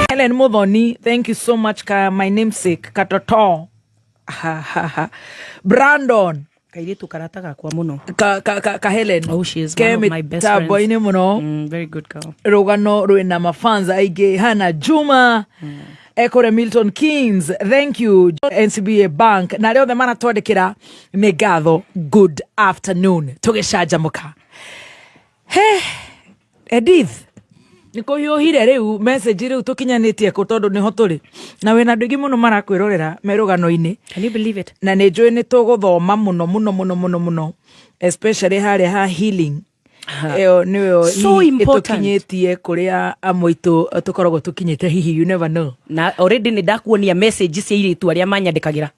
Helen Muthoni, thank you so much, ka my namesake Katoto. Ha, ha, ha. Brandon. Kairĩtu karata gakwa mũno. Ka Helen. Oh, she is ke one of my best friends. mĩtambo-inĩ mũno. Very good girl. Rũgano rwĩna mafans aingĩ. Hana Juma ekũrĩa Milton Keynes, thank you. NCBA Bank na arĩa othe maratwandĩkĩra, nĩ ngatho. Good afternoon. Tũgĩcanjamũka. He Edith, nĩ kũhiũhire rĩu message rĩu tũkinyanĩtie kũ, tondũ nĩho tũrĩ na wĩna andũ aingĩ mũno marakwĩrorera me rũgano-inĩ. Can you believe it? Na nĩ njũĩ nĩ tũgũthoma mũno mũno mũno mũno mũno, especially harĩa ha healing, ĩyo nĩyo So hihi important. ĩtũkinyĩtie kũrĩa amwe aitũ tũkoragwo tũkinyĩte. Hihi, you never know. Na already nĩ ndakuonia message cia airĩtu arĩa manyandĩkagĩra,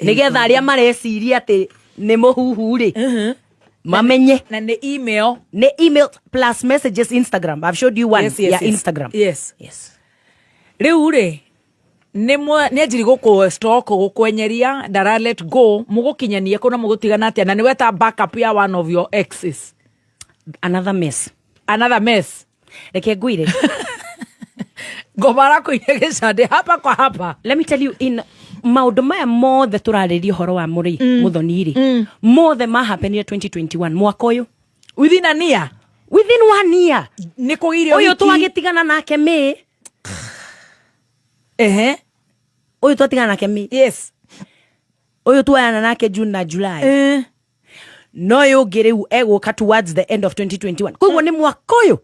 nĩgetha arĩa mareciria atĩ nĩ mũhuhu rĩ mamenye. Na nĩ email. Nĩ email plus messages, Instagram. I've showed you one ya Instagram. Yes. Rĩu rĩ, nĩ anjiri gũkũ stalk, gũkwenyeria, ndara let go. Mũgũkinyania kũ na mũgũtigana atĩa, na nĩ weta backup ya one of your exes? Another mess. Another mess. Reke ngwire. Ngoma arakũiria gĩcandĩ hapa kwa hapa. Let me tell you, in maũndũ maya mothe tũrarĩria ũhoro wa mũrĩ mũthoni rĩ, mothe mahapenire 2021, mwaka ũyũ. Within a year. Within one year. Nĩ kũgĩire Ũyũ ũhiki. twagĩtigana nake May. Ũyũ twatigana nake May. Ũyũ tuoyana nake June na July. No ũyũ ũngĩ rĩu egũka towards the end of 2021, koguo nĩ mwaka ũyũ.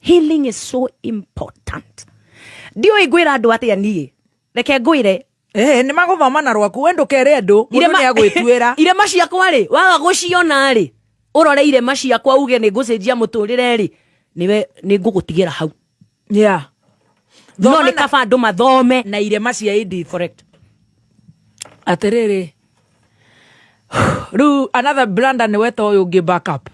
Healing is so important. Ndiũĩ ngwĩra andũ atĩa niĩ, reke ngwĩre. Nĩ magũthoma na rwaku, we ndũkere andũ, mũndũ nĩ agwĩtuĩra. Irema ciakwa rĩ, waga gũciona rĩ, ũrore irema ciakwa uge nĩ ngũcenjia mũtũrĩre rĩ, nĩwe nĩ ngũgũtigĩra hau. No Thoma nĩ kaba andũ mathome na irema cia Edith. Correct. Atĩrĩrĩ, rĩu another blunder, nĩ weta ũyũ ũngĩ backup.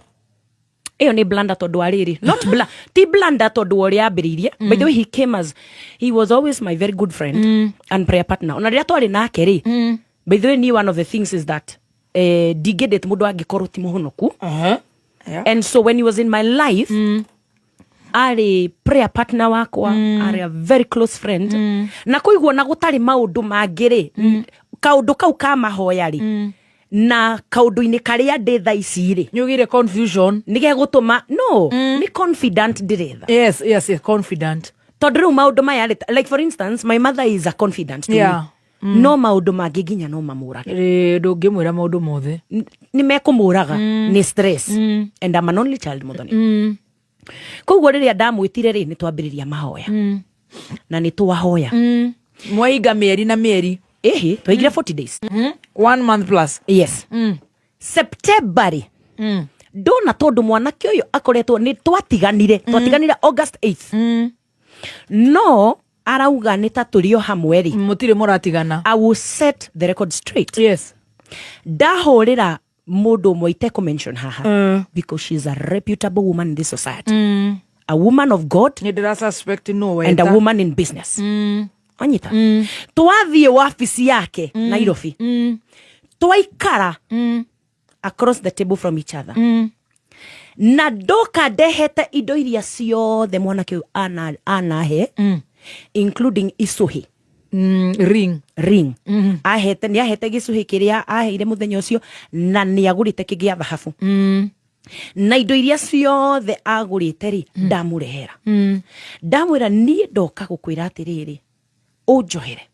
Ĩyo nĩ blunder tondũ wa rĩrĩ, not bla, ti blunder tondũ wa ũrĩa ambĩrĩirie. By the way, he came as he was always my very good friend and prayer partner, ona rĩrĩa twarĩ nake rĩ. By the way, ni one of the things is that ndingĩndate mũndũ angĩkorwo ti mũhonoku. And so when he was in my life, arĩ prayer partner wakwa, arĩ a very close friend, na kũiguo na gũtarĩ maũndũ mangĩ rĩ, kaũndũ kau ka mahoya rĩ, na kaũndũ-inĩ karĩa ndĩ thaa ici rĩ, Nĩ ũgĩire confusion. Nĩ gegũtũma no nĩ confident ndĩretha. Yes, confident. Tondũ rĩu maũndũ maya rĩ, like for instance, my mother is a confident to me, no maũndũ mangĩ nginya no mamũrage. Rĩ, ndũngĩmwĩra maũndũ mothe. Nĩ mekũmũraga nĩ stress, and I'm an only child, Muthoni. Koguo rĩrĩa ndamwĩtire rĩ, nĩ twambĩrĩria mahoya na nĩ twahoya. Mwahinga mĩeri na mĩeri. Ĩhĩ, twaigire 40 days. One month plus. Yes. September rĩ, ndona tondũ mwanake ũyũ akoretwo nĩ twatiganire August 8th, no arauga nĩ ta tũrĩ o hamwe rĩ. Mũtirĩ mũratigana. I will set the record straight. Ndahũrĩra mũndũ ũmwe itekũ haha, because she's a reputable woman in this society, a woman of God Nĩ ndĩra suspect no and a weta. woman in business. Wanyita twathiĩ wabici yake Nairobi, twaikara across the table from each other, na ndoka ndehete indo iria ciothe mwanake ũyũ anahe, including icũhĩ. Ring. Ring. Ahete, nĩ ahete gĩcũhĩ kĩrĩa aheire mũthenya ũcio, na nĩ agũrĩte kĩngĩ gĩa thahabu, na indo iria ciothe agũrĩte rĩ, ndamũrehera, ndamwĩra, niĩ ndoka gũkwĩra atĩrĩrĩ, ũnjohere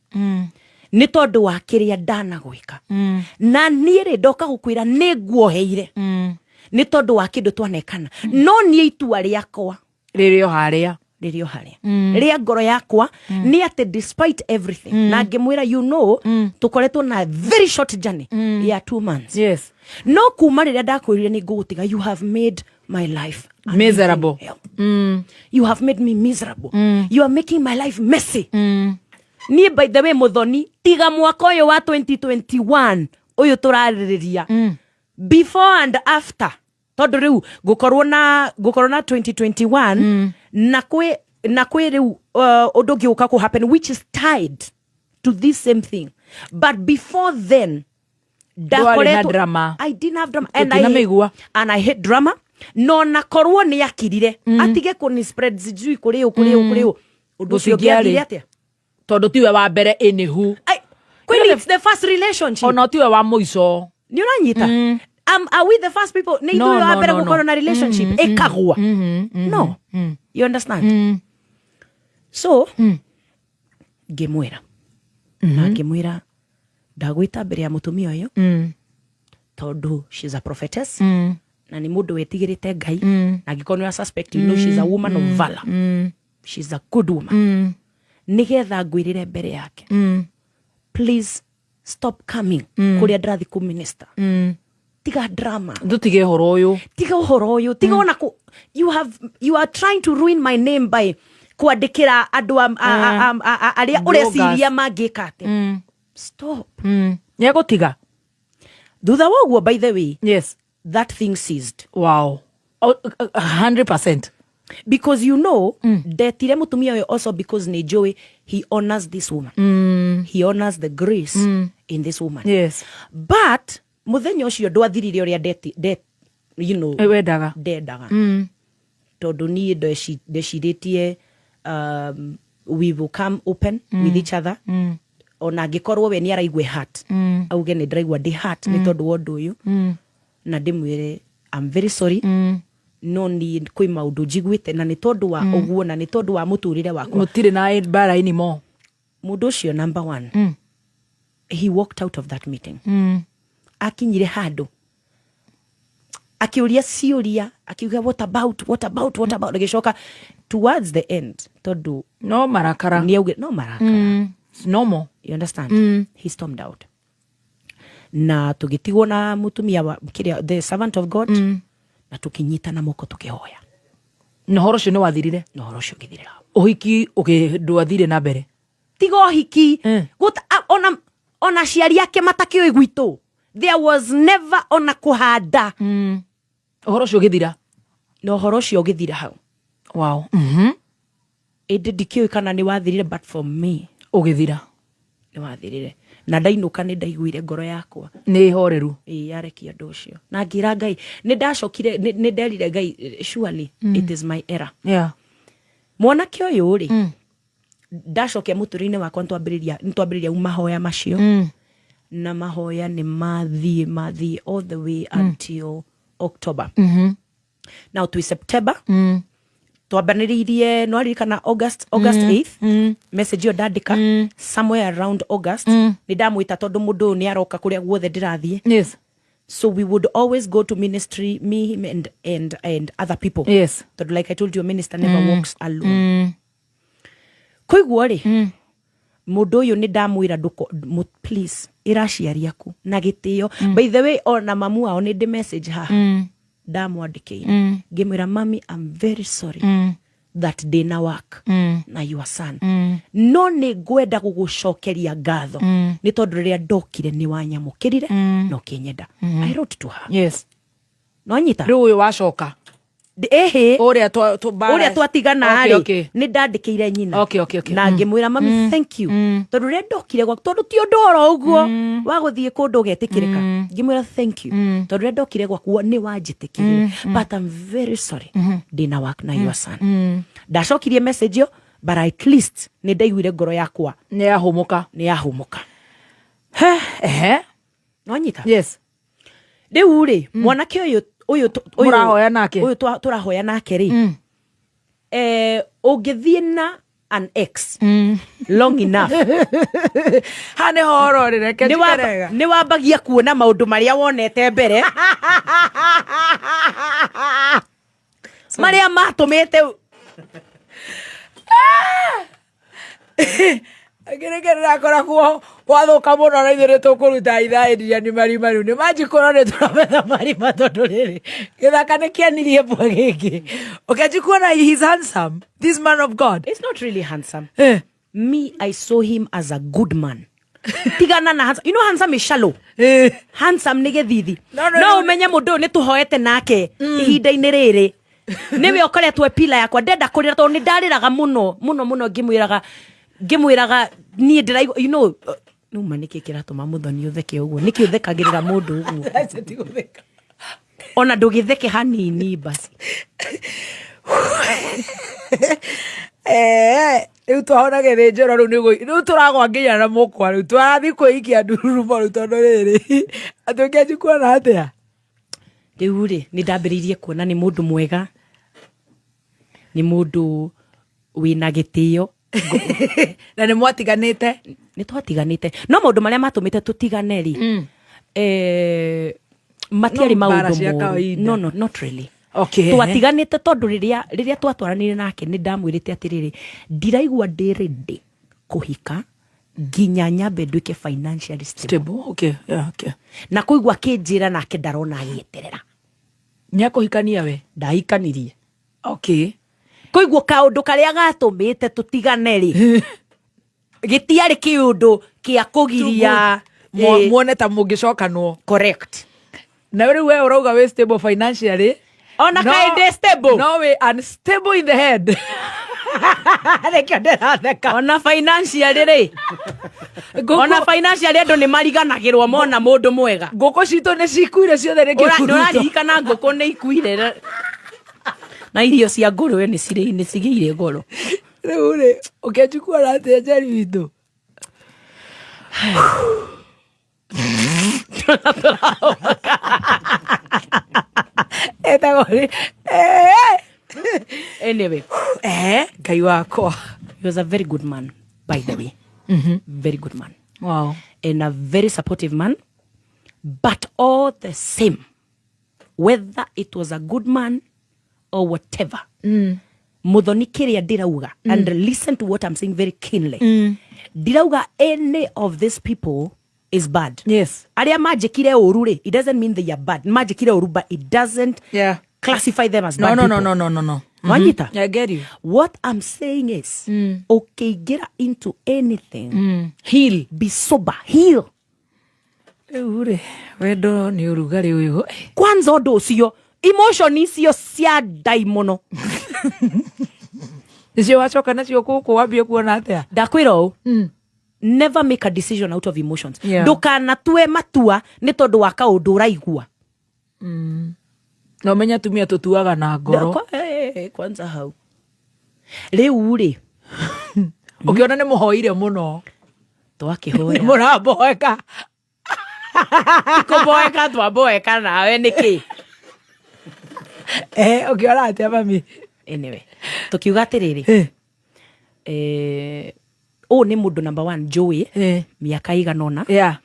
nĩ tondũ wa kĩrĩa ndanagwĩka, na niĩ rĩ, ndoka gũkwĩra nĩ nguoheire nĩ tondũ wa kĩndũ twanekana, no niĩ itua rĩakwa rĩrĩ o harĩa. Rĩrĩ o harĩa rĩa ngoro yakwa nĩ atĩ despite everything, na ngĩmwĩra, tũkoretwo na very short journey ya 2 months, no kuma rĩrĩa ndakwĩrire nĩ ngũgũtiga, you have made my life a miserable. Living hell. You have made me miserable. You are making my life messy. Niĩ, by the way, Muthoni, tiga mwaka ũyũ wa 2021 ũyũ tũrarĩrĩria, before and after, tondũ rĩu gũkorwo na 2021 na kwĩ rĩu ũndũ ũngĩ ũka kũ happen which is tied to this same thing, but before then Ndwarĩ na drama. I didn't have drama. Tũtinamĩigua. And I hate drama. No na korwo nĩ akirire atige kũni spread sijui kũrĩ ũ kũrĩ ũ kũrĩ ũ, ũndũ ũcio Gũtingĩarĩ. ũngĩathire atĩa? Tondũ tiwe wa mbere anywho. Kwani it's the first relationship. Ona tiwe wa mũico. Nĩ ũranyita? Are we the first people, nĩ No, ithuĩ wa no, mbere no, no. gũkorwo na relationship ĩkagwa? No, you understand? So ngĩmwĩra na ngĩmwĩra, ndagwĩta mbere ya mũtumia ũyũ tondũ she's a prophetess na nĩ mũndũ wĩtigĩrĩte Ngai, na angĩkorwo nĩ suspect, she's a woman of valor, she's a good woman, nĩgetha ngwĩrĩre mbere yake, please stop coming kũrĩa ndĩrathiĩ kũ minister. Tiga drama. Tũtige ũhoro ũyũ. Tiga ũhoro ũyũ, tiga ona kũ you are trying to ruin my name by kwandĩkĩra andũ arĩa Bloggers. ũreciria mangĩka atĩa. Stop. Nĩegũtiga. Thutha wa ũguo, by the way, that thing ceased. Wow. Oh, 100%. Because ndetire mũtumia ũyũ also because nĩ njũĩ he honors this woman, he honors the grace in this woman. But mũthenya ũcio ndwathirire ũrĩa ndeti, det, Wendaga. Ndendaga, tondũ niĩ ndecirĩtie we will come open with each other, ona angĩkorwo we nĩ araigua hurt, auge nĩ ndĩraigua ndĩ hurt nĩ tondũ wa ũndũ ũyũ, na ndĩmwĩre, "I'm very sorry, no niĩ kwĩ maũndũ njiguĩte, na nĩ tondũ wa ũguo, na nĩ tondũ wa mũtũrĩre wakwa." Mũtirĩ na mbara anymore. Mũndũ ũcio, number one, he walked out of that meeting. Akinyire handũ akiuria ciũria, akiuga, "What about, what about, what about?" Agĩcoka towards the end, tondũ no marakara. Nĩ auge no marakara. It's normal. You understand? He stormed out na tũgĩtigwo na mũtumia wa kĩrĩa, the servant of God, na tũkĩnyitana moko tũkĩhoya. Na ũhoro ũcio nĩ wathirire. Na ũhoro ũcio ũgĩthirĩra hau. Ũhiki ndwathire na mbere. Tiga ũhiki, ona aciari ake matakĩũĩ gwitũ, there was never ona kũhanda. Ũhoro ũcio ũgĩthira. Na ũhoro ũcio ũgĩthira hau. Ĩndĩ ndikĩũĩ kana nĩ wathirire, but for me Ũgĩthira. Nĩ wathirire, na ndainũka nĩ ndaiguire ngoro yakwa nĩ horeru. Ĩĩ, yarekia ũndũ ũcio, na ngĩra Ngai, nĩ ndacokire, nĩ nderire Ngai, surely it is my error. Mwanake ũyũ rĩ, ndacokia mũtũrĩre-inĩ wakwa, nĩtwambĩrĩria mahoya macio, na mahoya nĩ mathiĩ mathiĩ all the way until October. Now twĩ September, twambanĩrĩirie, nĩwaririkana August 8th message ĩyo ndandĩka, somewhere around August nĩ ndamwĩta, tondũ mũndũ ũyũ nĩ aroka kũrĩa guothe ndĩrathiĩ. So we would always go to ministry, me, him and other people, tondũ like I told you, a minister never walks alone. Koiguo rĩ, mũndũ ũyũ nĩ ndamwĩra, please ĩra aciari aku na gĩtĩo. By the way, ona mamu wao nĩ ndĩ message haha ndamwandĩkĩire, ngĩmwĩra, "Mami, I'm very sorry that ndĩna work na your son, no nĩ ngwenda gũgũcokeria ngatho nĩ tondũ rĩrĩa ndokire nĩ wanyamũkĩrire na ũkĩnyenda." I wrote to her. Nonyita? Rĩu ũyũ wacoka. Ĩhĩ. Ũrĩa Ũrĩa twatigana Okay, rĩ, nĩ ndandĩkĩire nyina na ngĩmwĩra, "Mami, thank you, tondũ rĩrĩa ndokire gwaku, tondũ ti ũndũ oro ũguo wa gũthiĩ kũndũ ũgetĩkĩrĩka." Ngĩmwĩra, "Thank you, tondũ rĩrĩa ndokire gwaku nĩ wanjĩtĩkĩrire, but I'm very sorry, ndĩna work na your son." Ndacokirie message ĩyo, but at least nĩ ndaiguire ngoro yakwa Nĩ yahũmũka. Nĩ yahũmũka. Ehe. Nwanyita? Yes. Rĩu rĩ, mwanake ũyũ Mũrahoya nake? Ũyũ tũrahoya nake rĩ, ũngĩthiĩ na an ex long enough, Ha nĩ horo rĩ, reke nĩ njikarega. Nĩ wambagia kuona maũndũ marĩa wonete mbere marĩa matũmĩte. Ngĩrĩke ndĩrakora kuo gwathũka mũno, na ithuĩ nĩ tũkũruta ithaa iria nĩ marima. Rĩu nĩ manjikũrwo nĩ tũrametha marima, tondũ rĩrĩ gĩthaka nĩ kĩanirie mbwe gĩkĩ. Ũkĩanji kuona he's handsome, this man of God? It's not really handsome. Eh. Me, I saw him as a good man. Tigana na handsome. You know, handsome is shallow. Handsome nĩ gĩthithi. No, No no. ũmenye mũndũ ũyũ nĩ tũhoete nake ihinda-inĩ rĩrĩ, nĩwe ũkoretwo e pila yakwa. Ndenda kũrĩra tondũ nĩ ndarĩraga mũno mũno mũno, ngĩmwĩraga niĩ ndĩraigua, numa nĩkĩ kĩratũma mũthoni ũtheke ũguo? Nĩkĩ ũthekagĩrĩra mũndũ ũguo? Acio ti gũtheka. Ona ndũgĩtheke hanini basi. Rĩu twahona gĩthĩnjĩro, rĩu rĩu tũragwa nginya na mũkwa, rĩu tũrathiĩ kwĩikia ndururumo rĩu, tondũ rĩrĩ atĩ ũkĩanji kuona atĩa? Rĩu rĩ, nĩ ndambĩrĩirie kuona nĩ mũndũ mwega, nĩ mũndũ wĩna gĩtĩo. Na nĩ mwatiganĩte? Nĩ twatiganĩte, no maũndũ marĩa matũmĩte tũtigane rĩ, matiarĩ No mbara maũndũ cia moru. kawaida. No, not really. Twatiganĩte tondũ rĩrĩa twatwaranire nake, nĩ ndamwĩrĩte atĩrĩrĩ, ndiraigua ndĩ ready kũhika nginya nyambe nduĩke financially stable. Stable. Okay. Yeah, okay. Na kũigua akĩnjĩra nake ndarona agĩeterera. Nĩ akũhikania we? Ndahikanirie. Kũigua kaũndũ karĩa gatũmĩte tũtigane rĩ, gĩtiarĩ kĩũndũ kĩa kũgiria. Muone ta mũngĩcokanwo. Correct. Na rĩu we ũrauga wĩ stable financially? Ona kaĩ ndĩ stable? No, wĩ unstable in the head, nĩkĩo ndĩratheka. Ona financially rĩ, ona financially andũ nĩ mariganagĩrwo mona mũndũ mwega. Ngũkũ citũ nĩ cikuire ciothe nĩ kĩhuruto. Ndũraririkana ngũkũ nĩ ikuire na irio cia ngũrwe nĩ cigĩire goro. Rĩu rĩ, ũkĩanji kuona atĩa, Njeri witũ? Etagwo rĩ? Anyway. Ngai wakwa. He was a very good man, by the way, very good man and a very supportive man. But all the same, whether it was a good man or whatever, Muthoni, kĩrĩa ndĩrauga, and listen to what I'm saying very keenly, ndirauga any of these people is bad. Arĩa manjĩkire ũru rĩ, it doesn't mean they are bad. Manjĩkire ũru, but it doesn't classify them as No, bad no, people. no. Wanyita? I get you. What I'm saying is, ũkĩingĩra into anything, Heal. be sober, heal. Rĩu rĩ, wendo nĩ ũrugarĩ ũyũ. Kwanza ũndũ ũcio, emotion icio cia ndai mũno. Nĩcio wacoka nacio gũkũ, wambie kuona atĩa? Ndakwĩra ũũ, never make a decision out of emotions. Ndũkanatue matua nĩ tondũ wa kaũndũ ũraigua. Na ũmenye atumia tũtuaga na ngoro. Kwanza hau rĩu rĩ, Ũkĩona nĩ mũhoire mũno, nĩ twakĩhoya. Mũramboeka. Kũboeka twamboeka nawe nĩkĩ? Ũkĩona atĩa, mami? Anyway, tũkiuga atĩrĩrĩ, ũũ nĩ mũndũ number one njũĩ mĩaka ĩigana ũna,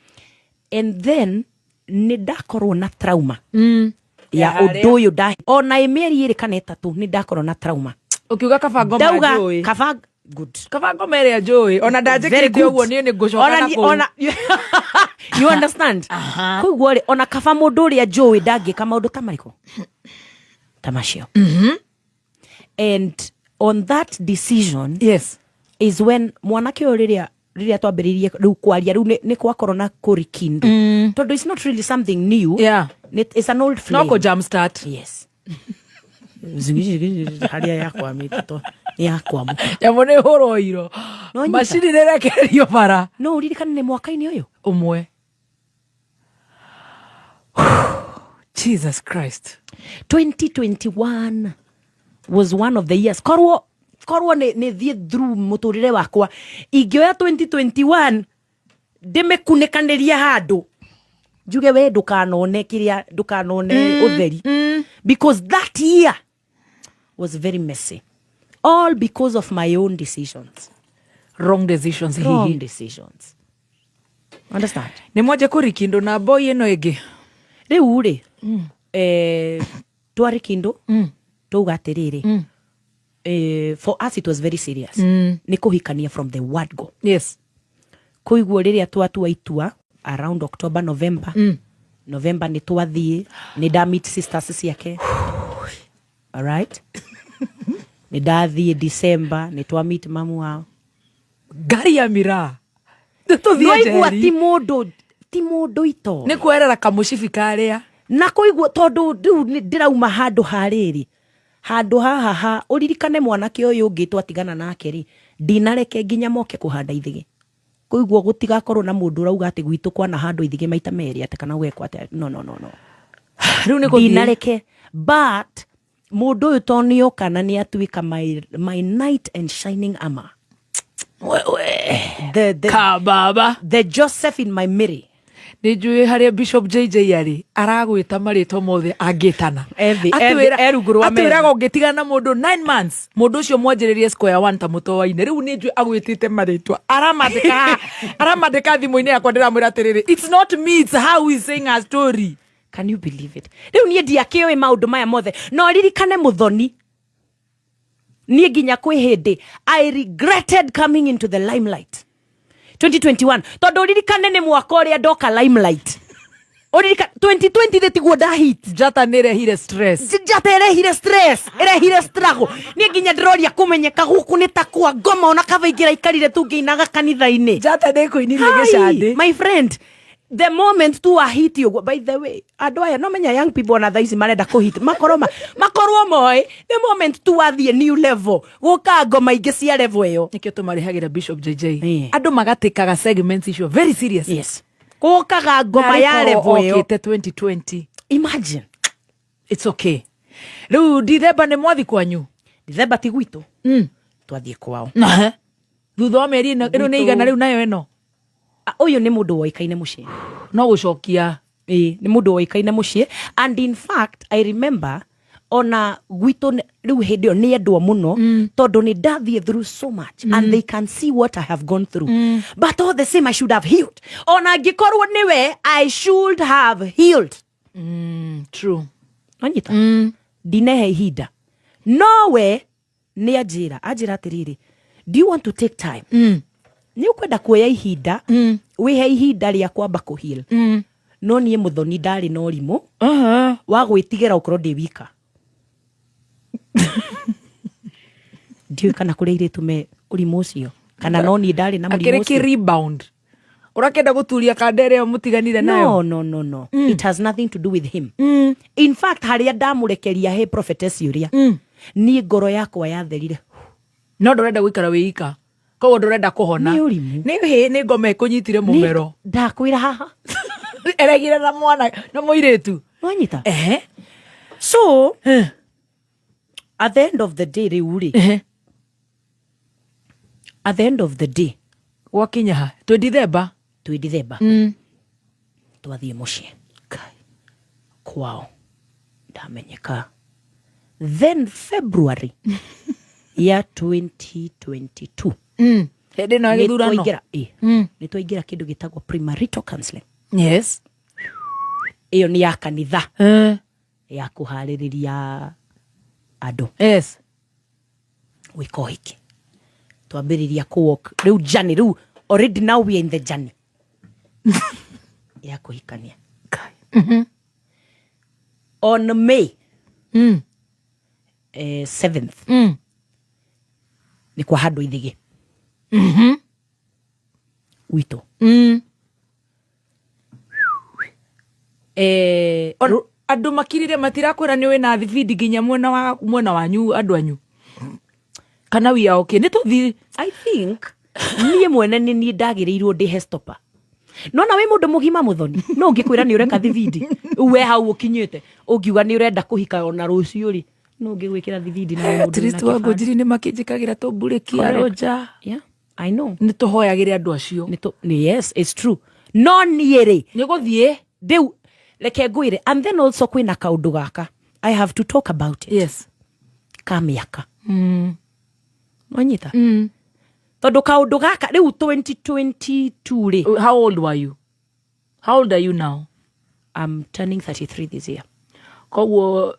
and then nĩ ndakorwo na trauma ya Ya harĩa. ũndũ ũyũ nda ona ĩ mĩeri 2 kana 3, nĩ ndakorwo na trauma. Ũkiuga kaba ngoma Ndauga njũĩ. kaba good. Kaba ngoma ĩrĩa njũĩ ona Very ndanjĩkĩte good. ũguo, niĩ nĩ ngũcoka Ona na kũu. You understand? Koguo rĩ, ona kaba mũndũ ũrĩa njũĩ ndangĩka maũndũ ta marĩkũ, ta macio. And on that decision is when mwanake ũyũ, rĩrĩa twambĩrĩirie rĩu kwaria, rĩu nĩ kwakorwo na kũrikindu, tondũ it's not really something new. It's an old No flame. kũ jump start. Yes. Harĩa yakwamĩte to nĩ yakwamũka. Nyamũ nĩ hũrwo iro. No nyita. Macini nĩ rekererio bara. No ũririkane nĩ mwaka-inĩ ũyũ. Ũmwe. Jesus Christ. 2021 was one of the years korwo nĩ thiĩ through mũtũrĩre wakwa, ingĩoya 2021 ndĩmĩkunĩkanĩrie handũ, njuge we ndũkanone kĩrĩa, ndũkanone ũtheri, because that year was very messy, all because of my own decisions. Wrong decisions. Wrong Hihi decisions, understand? Nĩ mwanje kũrikindũ na boy ĩno ĩngĩ? Rĩu rĩ, twarĩ kĩndũ twauga atĩrĩrĩ, for us it was very serious, nĩ kũhikania from the word go. Koiguo rĩrĩa twatua itua around October, November, November nĩ twathiĩ, nĩ nda meet sisters ciake, alright, nĩ ndathiĩ December, nĩ twa meet mamu wao. Ngari ya miraa tũthiĩ Nwaigua njeri. Ti mũndũ ito. Nĩ kwerera kamũcibi karĩa. Na koiguo tondũ rĩu ndĩrauma handũ ha rĩrĩ, handũ haha ha ũririkane mwanake ũyũ ũngĩ twatigana nake rĩ, ndinareke nginya moke kũhanda ithĩgĩ. Koiguo gũtigakorwo na mũndũ ũrauga atĩ gwitũ kwana handũ ithĩgĩ maita merĩ atĩ kana gwekwo atĩa. No, no, no, no. Rĩu nĩ gũthiĩ. Ndinareke, but mũndũ ũyũ to nĩoka na nĩ atuĩka my knight and shining armor, the Kababa. the Joseph in my Mary. Nä njå harä Bishop JJ arä aragwä ta marĩtwa mothe angĩtana. Ethi- e rungu rwa metha. Atwĩraga ũngĩtigana na mũndũ 9 months, mũndũ ũcio mwanjĩrĩrie square one ta mũtoaine. Rĩu nĩ njũĩ agwĩtĩte marĩtwa, aramandĩka, aramandĩka thimũ-inĩ yakwa. Ndĩramwĩra atĩrĩrĩ, it's not me, it's how he's saying a story. Can you believe it? Rĩu niĩ ndiakĩũĩ maũndũ maya mothe, no ririkane mũthoni, niĩ nginya kwĩ hĩndĩ I regretted coming into the limelight 2021, tondũ ririkane nĩ mwaka ũrĩa ndoka limelight. Ũririkane 2020 thĩ tiguo ndahit. Njata nĩ ĩrehire stress. Njata ĩrehire stress, ĩrehire struggle. Niĩ nginya ndĩroria kũmenyeka gũkũ nĩ ta kwa ngoma, ona kaba ingĩraikarire tu ngĩinaga kanitha-inĩ. Njata nĩ ĩkũinirie Hi, gĩcandĩ. my friend, the moment tu wahiti ũguo, by the way, andũ aya no menya young people ona thaa ici marenda kũhit, makorwo makorwo moĩ the moment tu wathiĩ new level, gũka ngoma ingĩ cia level ĩyo. Nĩkĩo tũmarĩhagĩra Bishop JJ. Andũ magatĩkaga segments icio very serious. Yes, gũkaga ngoma ya Narĩ level korwo ĩyo. okĩte 2020. Imagine. It's okay. Rĩu Dithemba nĩ mwathi kwanyu? Dithemba ti gwitũ, twathiĩ kwao. Nahe. Thutha wa mĩeri ĩno ĩno nĩ Gwitũ- igana rĩu nayo ĩno. Ah, ũyũ nĩ mũndũ woĩkaine mũciĩ. No gũcokia. Ĩĩ, nĩ mũndũ woĩkaine mũciĩ, and in fact I remember ona gwitũ rĩu hĩndĩ ĩyo nĩ endwo mũno, tondũ nĩ ndathiĩ through so much and they can see what I have gone through, but all the same I should have healed. Ona angĩkorwo nĩwe, I should have healed. True. Nanyita ndinehe ihinda, nowe nĩ anjĩra, anjĩra atĩrĩrĩ, "Do you want to take time? Nĩ ũkwenda kuoya ihinda, wĩhe ihinda rĩa kwamba kũheal?" No niĩ mũthoni ndarĩ na ũrimũ wa gwĩtigĩra gũkorwo ndĩ wika. Ndiũĩ kana kũrĩ airĩtu me ũrimũ ũcio kana no niĩ ndarĩ na mũrimũ Akĩrĩ ũcio. Rebound ũrakĩenda gũturia kandere ĩyo mũtiganire nayo? No, no, no, no. It has nothing to do with him. In fact, harĩa ndamũrekeria he prophetess ũrĩa, niĩ ngoro yakwa yatherire. No ndũrenda gũikara wĩ ika, koguo ndũrenda kũhona. Nĩ ũrimũ. Nĩ hĩ, nĩ ngoma ĩkũnyitire mũmero. Ndakwĩra haha. Eregire na mwana na mũirĩtu. Nwanyita. Ehe. So at the end of the day, rĩu rĩ, at the end of the day, Gwakinya ha twĩ Dithemba? Twĩ Dithemba, twathiĩ mũciĩ kwao, ndamenyeka. Then February ya 2022, Hĩndĩ ĩno ya nĩ gĩthurano. twaingĩra, ĩ, nĩ twaingĩra kĩndũ gĩtagwo premarital counseling. Ĩyo nĩ ya kanitha, ya kũharĩrĩria andũ gwĩka ũhiki. Twambĩrĩria kũ walk rĩu journey, rĩu already now we are in the journey ya kũhikania. On May 7th, nĩ kwa handũ ithigĩ gwitũ. Andũ makirire matirakwĩra nĩ wĩna thibindi nginya mwena wa mwena wanyu andũ anyu kana we are okay nĩ tũthiĩ. I think niĩ mwene nĩ niĩ ndagĩrĩirwo ndĩhe stopper. Nona wĩ mũndũ mũgima mũthoni, no ũngĩkwĩra nĩ ũreka thibindi, rĩu we hau ũkinyĩte ũngiuga nĩ ũrenda kũhika ona rũciũ rĩ, no ũngĩgwĩkĩra thibindi na wĩ mũndũ At least wĩna wa kĩbandĩ. Ngũnjiri nĩ makĩnjĩkagĩra tũmburĩki arũnja. Yeah, I know. Nĩ tũhoyagĩre andũ acio. Yes, it's true, no niĩ rĩ, Nĩ gũthiĩ. Rĩu reke ngwĩre, and then also kwĩna kaũndũ gaka I have to talk about it, ka mĩaka. Wanyita? Tondũ kaũndũ gaka rĩu 2022 rĩ. How old were you? How old are you now? I'm turning 33 this year. Koguo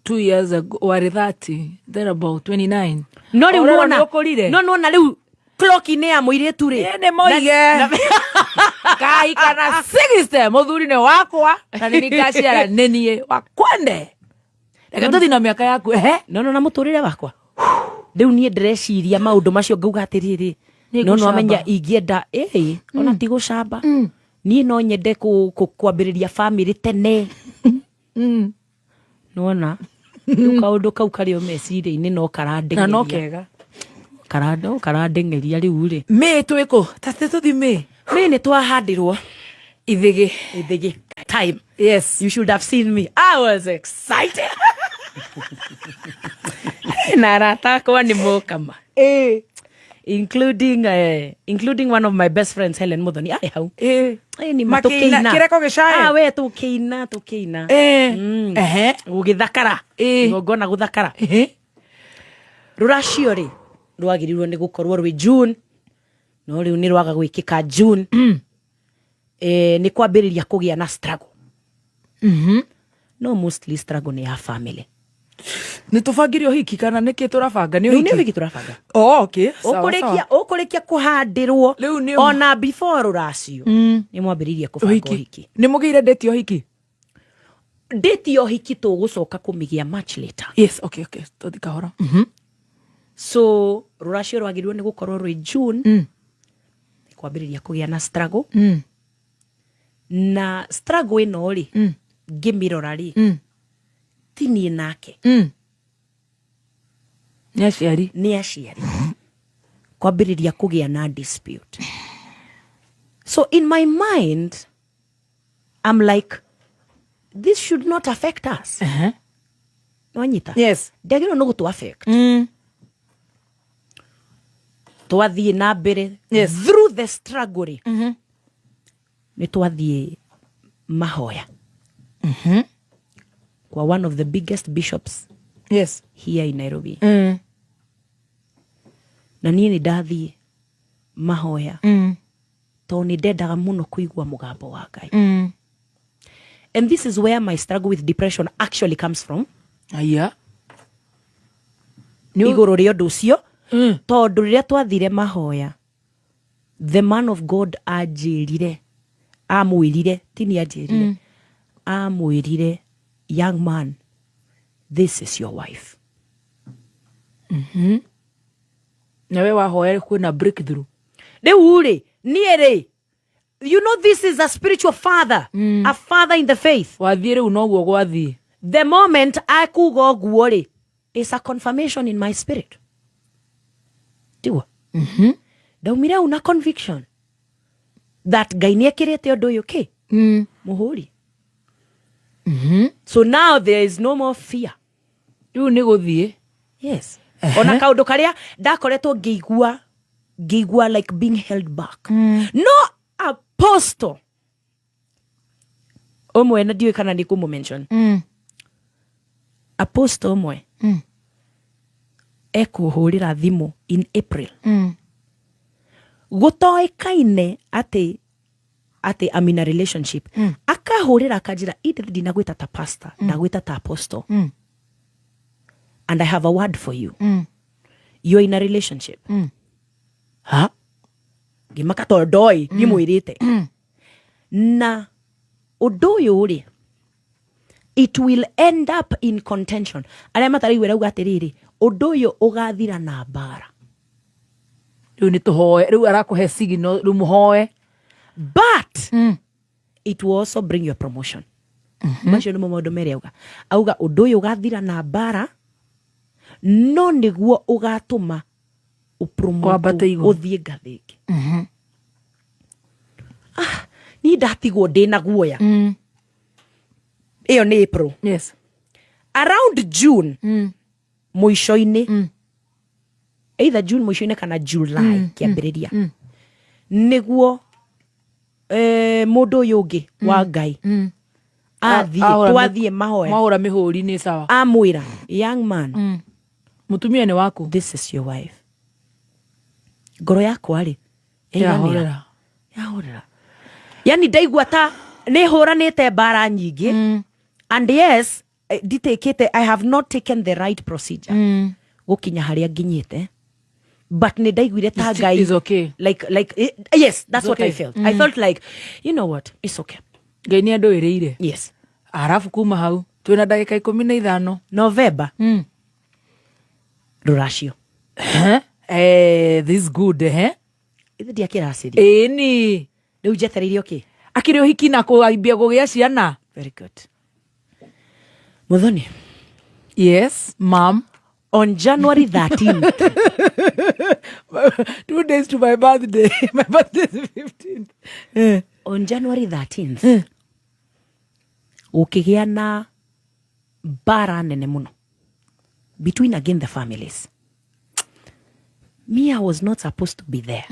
2 years ago warĩ 30, there about 29. No rĩu Ũrona nona nĩ ũkũrire? No nona rĩu clock-inĩ ya mũirĩtu rĩ. Ĩ, nĩ moige kahika na 60, mũthuri nĩ wakwa na nĩ ngaciara nĩ niĩ wakwende, reke tũthiĩ na mĩaka yaku, ehe. No na mũtũrĩre wakwa rĩu niĩ ndĩreciria maũndũ macio, ngauga atĩrĩrĩ, Nĩ no gũcamba. Nwamenya ingĩenda ĩ ona ti gũcamba, niĩ no nyende kwambĩrĩria famĩlĩ tene. Nona rĩu kaũndũ kau karĩ o meciria-inĩ no Na no karandeng'eria. Kega. No karandeng'eria rĩu rĩ. Mĩ twĩkũ ta tũthiĩ mĩ? Mĩ nĩ twahandĩrwo. Ithĩgĩ. Ithĩgĩ time. You should have seen me, I was excited na arata akwa nĩ mokama, including one of my best friends, Helen Muthoni, arĩ hau. Eh, nĩ ma Makĩina, tũkĩina. kĩreko gĩcae? Ah, we tũkĩina tũkĩina. Gũgĩthakara. Igongona gũthakara. Rũracio rĩ rwagĩrĩirwo nĩ gũkorwo rwĩ June, no rĩu nĩ rwaga gwĩkĩka June. Eh, nĩ kwambĩrĩria kũgĩa na struggle. No mostly struggle nĩ ya family. Nĩ tũbangire ũhiki kana nĩkĩ tũrabanga nĩ Rĩu nĩ ũhiki? ũhiki tũrabanga. Oh, okay. Sawa, Ũkũrĩkia sawa. ũkũrĩkia kũhandĩrwo Rĩu nĩ- ona before rũracio nĩ mwambĩrĩirie kũbanga Ũhiki. ũhiki. Nĩ mũgĩire date ya ũhiki? Date ya ũhiki tũgũcoka kũmĩgĩa much later. Yes, okay, tũthi kahora. So rũracio rwagĩrĩirwo nĩ gũkorwo rwĩ June. Nĩ kwambĩrĩria kũgĩa na struggle. Na struggle ĩno rĩ, ngĩmĩrora rĩ, ti niĩ nake. Nĩ aciari. Nĩ aciari kwambĩrĩria kũgĩa na dispute. So in my mind I'm like, this should not affect us. Nwanyita? Yes. Ndagĩrĩirwo nĩ gũtũ affect. Twathiĩ na mbere. Through the struggle rĩ, nĩ twathiĩ mahoya kwa one of the biggest bishops here in Nairobi. Na niĩ nĩ ndathiĩ mahoya tondũ nĩ ndendaga mũno kũigua mũgambo wa Ngai. And this is where my struggle with depression actually comes from. Aya. Igũrũ rĩa ũndũ ũcio, tondũ rĩrĩa twathire mahoya, the man of God anjĩrire, amwĩrire, ti niĩ anjĩrire, amwĩrire, "Young man, this is your wife." Na we wahoya kwĩna breakthrough. Rĩu rĩ, niĩ rĩ, you know this is a spiritual father, a father in the faith. Wathiĩ rĩu noguo gwathiĩ. The moment akuga ũguo rĩ, is a confirmation in my spirit, tiguo? Ndaumire au na conviction that Ngai nĩ ekĩrĩte ũndũ ũyũ kĩ mũhũri. So now there is no more fear. Rĩu nĩ gũthiĩ. Yes, ona kaũndũ karĩa ndakoretwo ngĩigua ngĩigua like being held back. No apostle ũmwe, na ndiũĩ kana nĩ kũmũ mention, apostle ũmwe ekũhũrĩra thimũ in April, gũtoĩkaine atĩ I'm in a relationship. Akahũrĩra akanjĩra, "Edith, ndinagwĩta ta pastor, ndagwĩta ta apostle, and I have a word for you. You're in a relationship." Ha, ngĩmaka tondũ ndoĩ ndimwĩrĩte. Na ũndũ ũyũ rĩ, it will end up in contention. Arĩa mataraigua, rauga atĩrĩrĩ, ũndũ ũyũ ũgathira na mbara. Rĩu nĩ tũhoe, rĩu arakũhe signal, rĩu mũhoe. But it will also bring your promotion. Macio nĩmo maũndũ merĩ auga. Auga ũndũ ũyũ ũgathira na mbara, no nĩguo ũgatũma ũpromote Wambate igũrũ. Ũthiĩ ngathĩ ĩngĩ. Ah, niĩ ndatigwo ndĩ na guoya. Ĩyo nĩ April. Around June mũico-inĩ, either June mũico-inĩ kana July kĩambĩrĩria, nĩguo mũndũ ũyũ ũngĩ wa Ngai athiĩ Ahũra twathiĩ mahoya. Mahũra mĩhũri nĩ sawa. Amwĩra, "Young man, Mũtumia nĩ waku. This is your wife." Ngoro yakwa rĩ yaiganĩra. Yahorera. Yahorera, yani ndaigua ta nĩ hũranĩte mbara nyingĩ, and yes, nditakĩte, I have not taken the right procedure gũkinya harĩa nginyĩte, but nĩ ndaiguire ta Ngai It's okay. like, yes, that's It's what I okay. felt. I felt like, you know what, it's okay. Ngai nĩ andũĩrĩire. Arabu kuma hau twĩna ndagĩka 15. November, rũracio. Eh, this good, eh? Ithe ndiakĩracĩria. Ĩni. Rĩu njetereire okay. Akĩrĩ ũhiki na kũambia kũgĩa ciana. Very good, Muthoni. Yes, mam. On January 13th, 2 days to my birthday. My birthday is 15th. Eh. On January 13th gũkĩgĩa na mbara nene mũno between again the families. Me, I was not supposed to be there,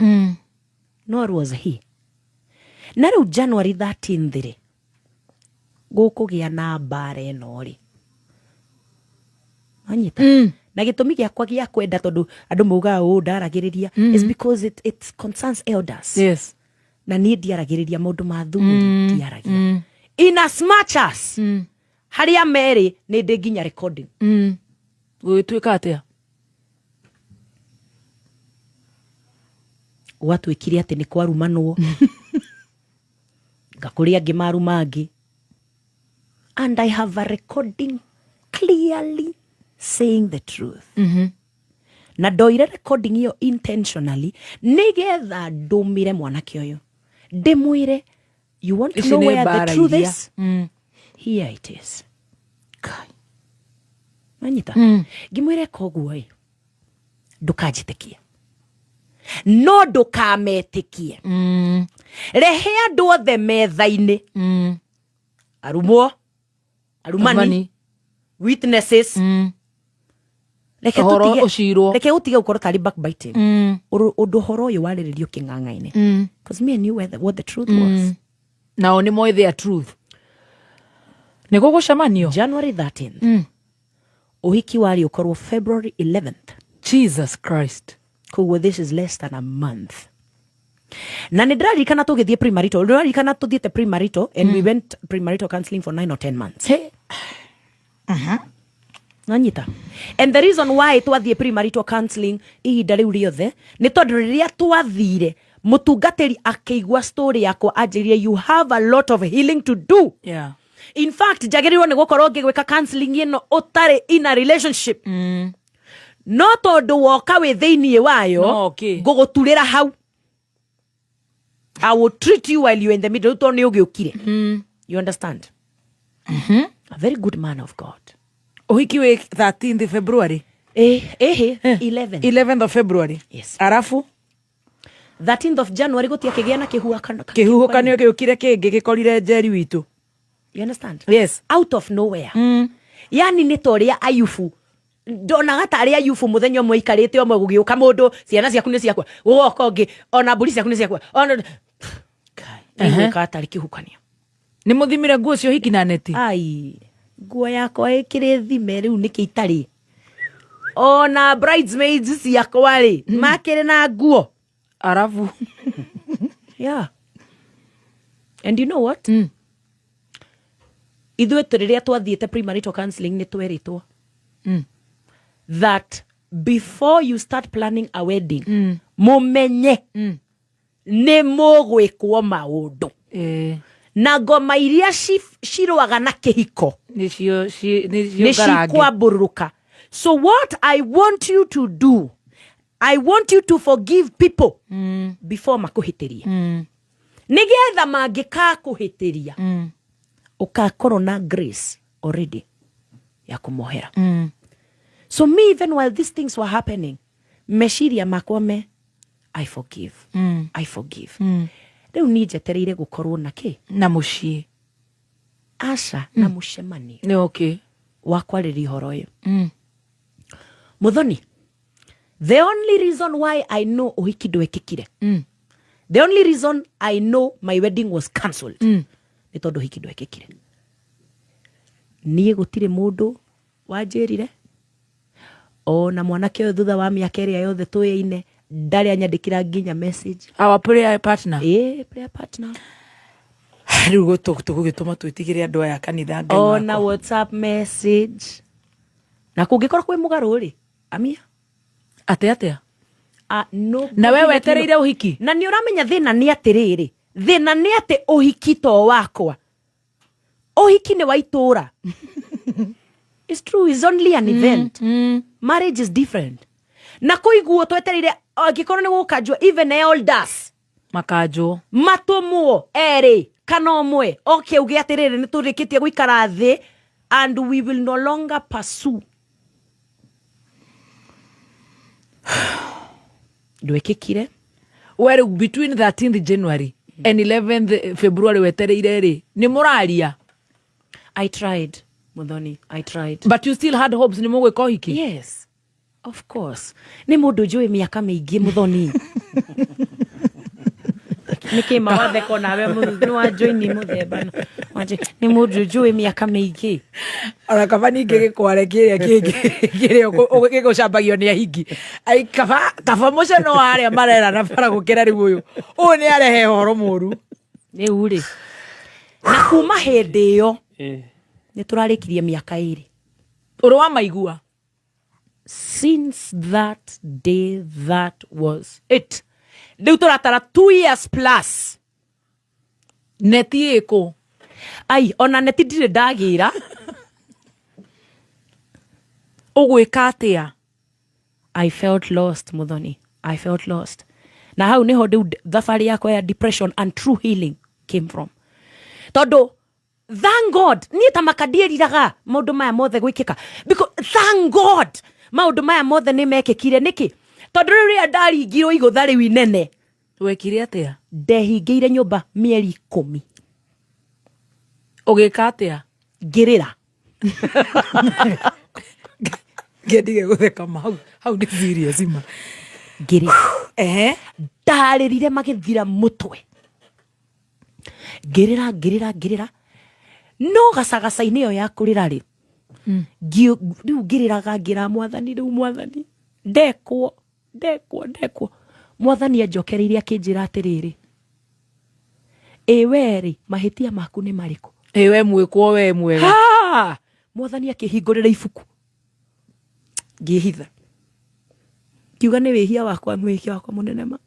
nor was he. Na rĩu January 13th rĩ, gũkũgĩa na mbara ĩno rĩ, anyita na gĩtũmi gĩakwa gĩa kwenda, tondũ andũ maugaga ũũ ndaragĩrĩria, is because it concerns elders. Na niĩ ndiaragĩrĩria maũndũ ma thuri, ndiaragia, in as much as harĩa merĩ nĩ ndĩ nginya recording. Gũgĩtuĩka atĩa? Gwatuĩkire atĩ nĩ kwarumanwo nga kũrĩ angĩ maruma angĩ, and I have a recording clearly saying the truth. Na ndoire recording ĩyo intentionally nĩgetha ndũmĩre mwanake ũyũ, ndĩmwĩre, "You want to Ici know nĩ where the mbara truth iria. is? Here it is." Kai. Manyita ngĩmwĩre, koguo ĩ ndũkanjĩtĩkie, no ndũkametĩkie. Rehe andũ othe metha-inĩ, arumwo, arumani, Arumani. witnesses. Reke Ũhoro ũcirwo. Reke ũtige gũkorwo tarĩ backbiting. Ũndũ ũhoro ũyũ warĩrĩrio kĩng'ang'a-inĩ, because me, I knew what the truth was. Nao nĩ moĩ their truth, nĩ gũgũcemanio. January 13th, ũhiki warĩ ũkorwo February 11th. Jesus Christ. Koguo this is less than a month. Na nä ndĩraririkana tũgĩthiĩ premarital, ndĩraririkana tũthiĩte premarital, and we went premarital counseling for 9 or 10 months. Hey. Nanyita, and the reason why twathiĩ premarital counseling ihinda rĩu rĩothe nĩ tondũ rĩrĩa twathire, mũtungatĩri akĩigua story yakwa anjĩrire, "You have a lot of healing to do." In fact, njagĩrĩirwo nĩ gũkorwo ngĩgwĩka counseling ĩno ũtarĩ in a relationship, no tondũ woka wĩ thĩiniĩ wayo, No, okay. ngũgũturĩra hau. I will treat you while you're in the middle, tondũ nĩ ũgĩũkire. You understand? A very good man of God. Ũhiki wĩ 13th February? Eh, 11. 11th of February. Yes. Arabu? 13th of January gũtiakĩgĩa na kĩhuhũkanio. Kĩhuhũkanio gĩũkire kĩngĩ gĩkorire Njeri witũ. You understand? Yes. Out of nowhere. Yani nĩ ta ũrĩa Ayubu, ndonaga tarĩ Ayubu, mũthenya ũmwe aikarĩte ũmwe, gũgĩũka mũndũ, "Ciana ciaku nĩ ciakwa," gũgoka ũngĩ, "Ona mbũri ciaku nĩ ciakwa," ona nĩgwĩkaga tarĩ kĩhukanio. Nĩ mũthimire nguo cio hiki na neti? Ai, nguo yakwa ĩkĩrĩ thime rĩu nĩkĩ itarĩ, ona bridesmaids ciakwa rĩ makĩrĩ na nguo. Arabu? Yeah, and you know what, ithuĩ rĩrĩa twathiĩte premarital counseling nĩ twerĩtwo that before you start planning a wedding, mũmenye nĩ mũgwĩkwo maũndũ na ngoma iria cirũaga na kĩhiko nĩcio nĩ nĩcio ngarange. Cikwambũrũrũka. So what I want you to do, I want you to forgive people before makũhĩtĩrie, nĩgetha mangĩkakũhĩtĩria, Ũgakorwo na grace already ya kũmohera. So me, even while these things were happening, meciria makwa me "I forgive, I forgive." Rĩu niĩ njetereire gũkorwo na kĩ? Na mũciĩ. Aca, na mũcemanio Nĩ okay. wa kwarĩria ũhoro ũyũ. Muthoni, the only reason why I know ũhiki ndwekĩkire, the only reason I know my wedding was cancelled, nĩ tondũ ũhiki ndwekĩkire, niĩ gũtirĩ mũndũ wanjĩrire. Ona mwanake ũyũ, thutha wa mĩaka ĩrĩa yothe tũyaine, ndarĩ anyandĩkĩra nginya message. Our prayer partner. Ĩ, prayer partner. Rĩu tũgũgĩtũma twĩtigĩre andũ aya kanitha, Ngai Ona wakwa. WhatsApp message. Na kũngĩkorwo kwĩ mũgarũ rĩ, amia. Atĩ atĩa? No. Na we wetereire ũhiki? Na nĩ ũramenya thĩna nĩ atĩrĩrĩ, thĩna nĩ atĩ ũhiki to wakwa, ũhiki nĩ wa itũũra. It's true, it's only an event. Marriage is different. Na kũiguo twetereire angĩkorwo nĩ gũkanjwo, even elders Makanjwo. Matũmwo erĩ kana ũmwe oke uge atĩrĩrĩ, nĩ tũrĩkĩtie gũikara thĩ and we will no longer pursue. Ndwĩkĩkire. We rĩu between 13th January and 11th February wetereire rĩ, nĩ mũraria? I tried, Muthoni, I tried. But you still had hopes nĩ mũgwĩka ũhiki? Yes, of course. Nĩ mũndũ njũĩ mĩaka mĩingĩ, Muthoni. Nĩkĩ mawatheko nawe nĩ wanjoini mũthemba nĩ mũndũ njũĩ mĩaka mĩingĩ. Ona kaba ningĩ gĩkware kĩrĩa kĩngĩ kĩrĩa gĩgũcambagio nĩ ahingi. Ai, kaba mũceno wa arĩa marerana bara gũkĩra rĩu ũyũ nĩ arehe ũhoro mũru. Rĩu rĩ, na kuma hĩndĩ ĩyo nĩ tũrarĩkirie mĩaka 2. Ũrĩ wa maigua. Since that day, that was it. Rĩu tũratara 2 years plus. Neti ĩkũ? Ai, ona neti ndirĩ ndagĩra. Ũgwĩka atĩa? I felt lost, Muthoni. I felt lost. Na hau niho rĩu thabarĩ yakwa ya depression and true healing came from. Tondũ thank God, niĩ ta makandiĩriraga maũndũ maya mothe gwĩkĩka. Because thank God maũndũ maya mothe nĩ mekĩkire. Nĩkĩ? Tondũ rĩu rĩrĩa ndaringirwo igũtha rĩu inene, Wekire atĩa? Ndehingĩire nyũmba mĩeri 10. Ũgĩka atĩa? Ngĩrĩra. Ngendige gũtheka ma hau hau nĩ serious ma. Ngĩrĩra. Ndarĩrire magĩthira mũtwe, ngĩrĩra, ngĩrĩra, ngĩrĩra. No gacagaca-inĩ ĩyo ya kũrĩra rĩ, rĩu ngĩrĩraga, ngĩra Mwathani, rĩu Mwathani, ndekwo, ndekwo, ndekwo. Mwathani anjokereirie akĩnjĩra atĩrĩrĩ, "Ĩ we rĩ, mahĩtia maku nĩ marĩkũ?" Ĩ we mwĩkwo, we mwega. Ha! Mwathani akĩhingũrĩra ibuku, ngĩhitha, ngiuga nĩ wĩhia wakwa, mwĩhia wakwa mũnene ma.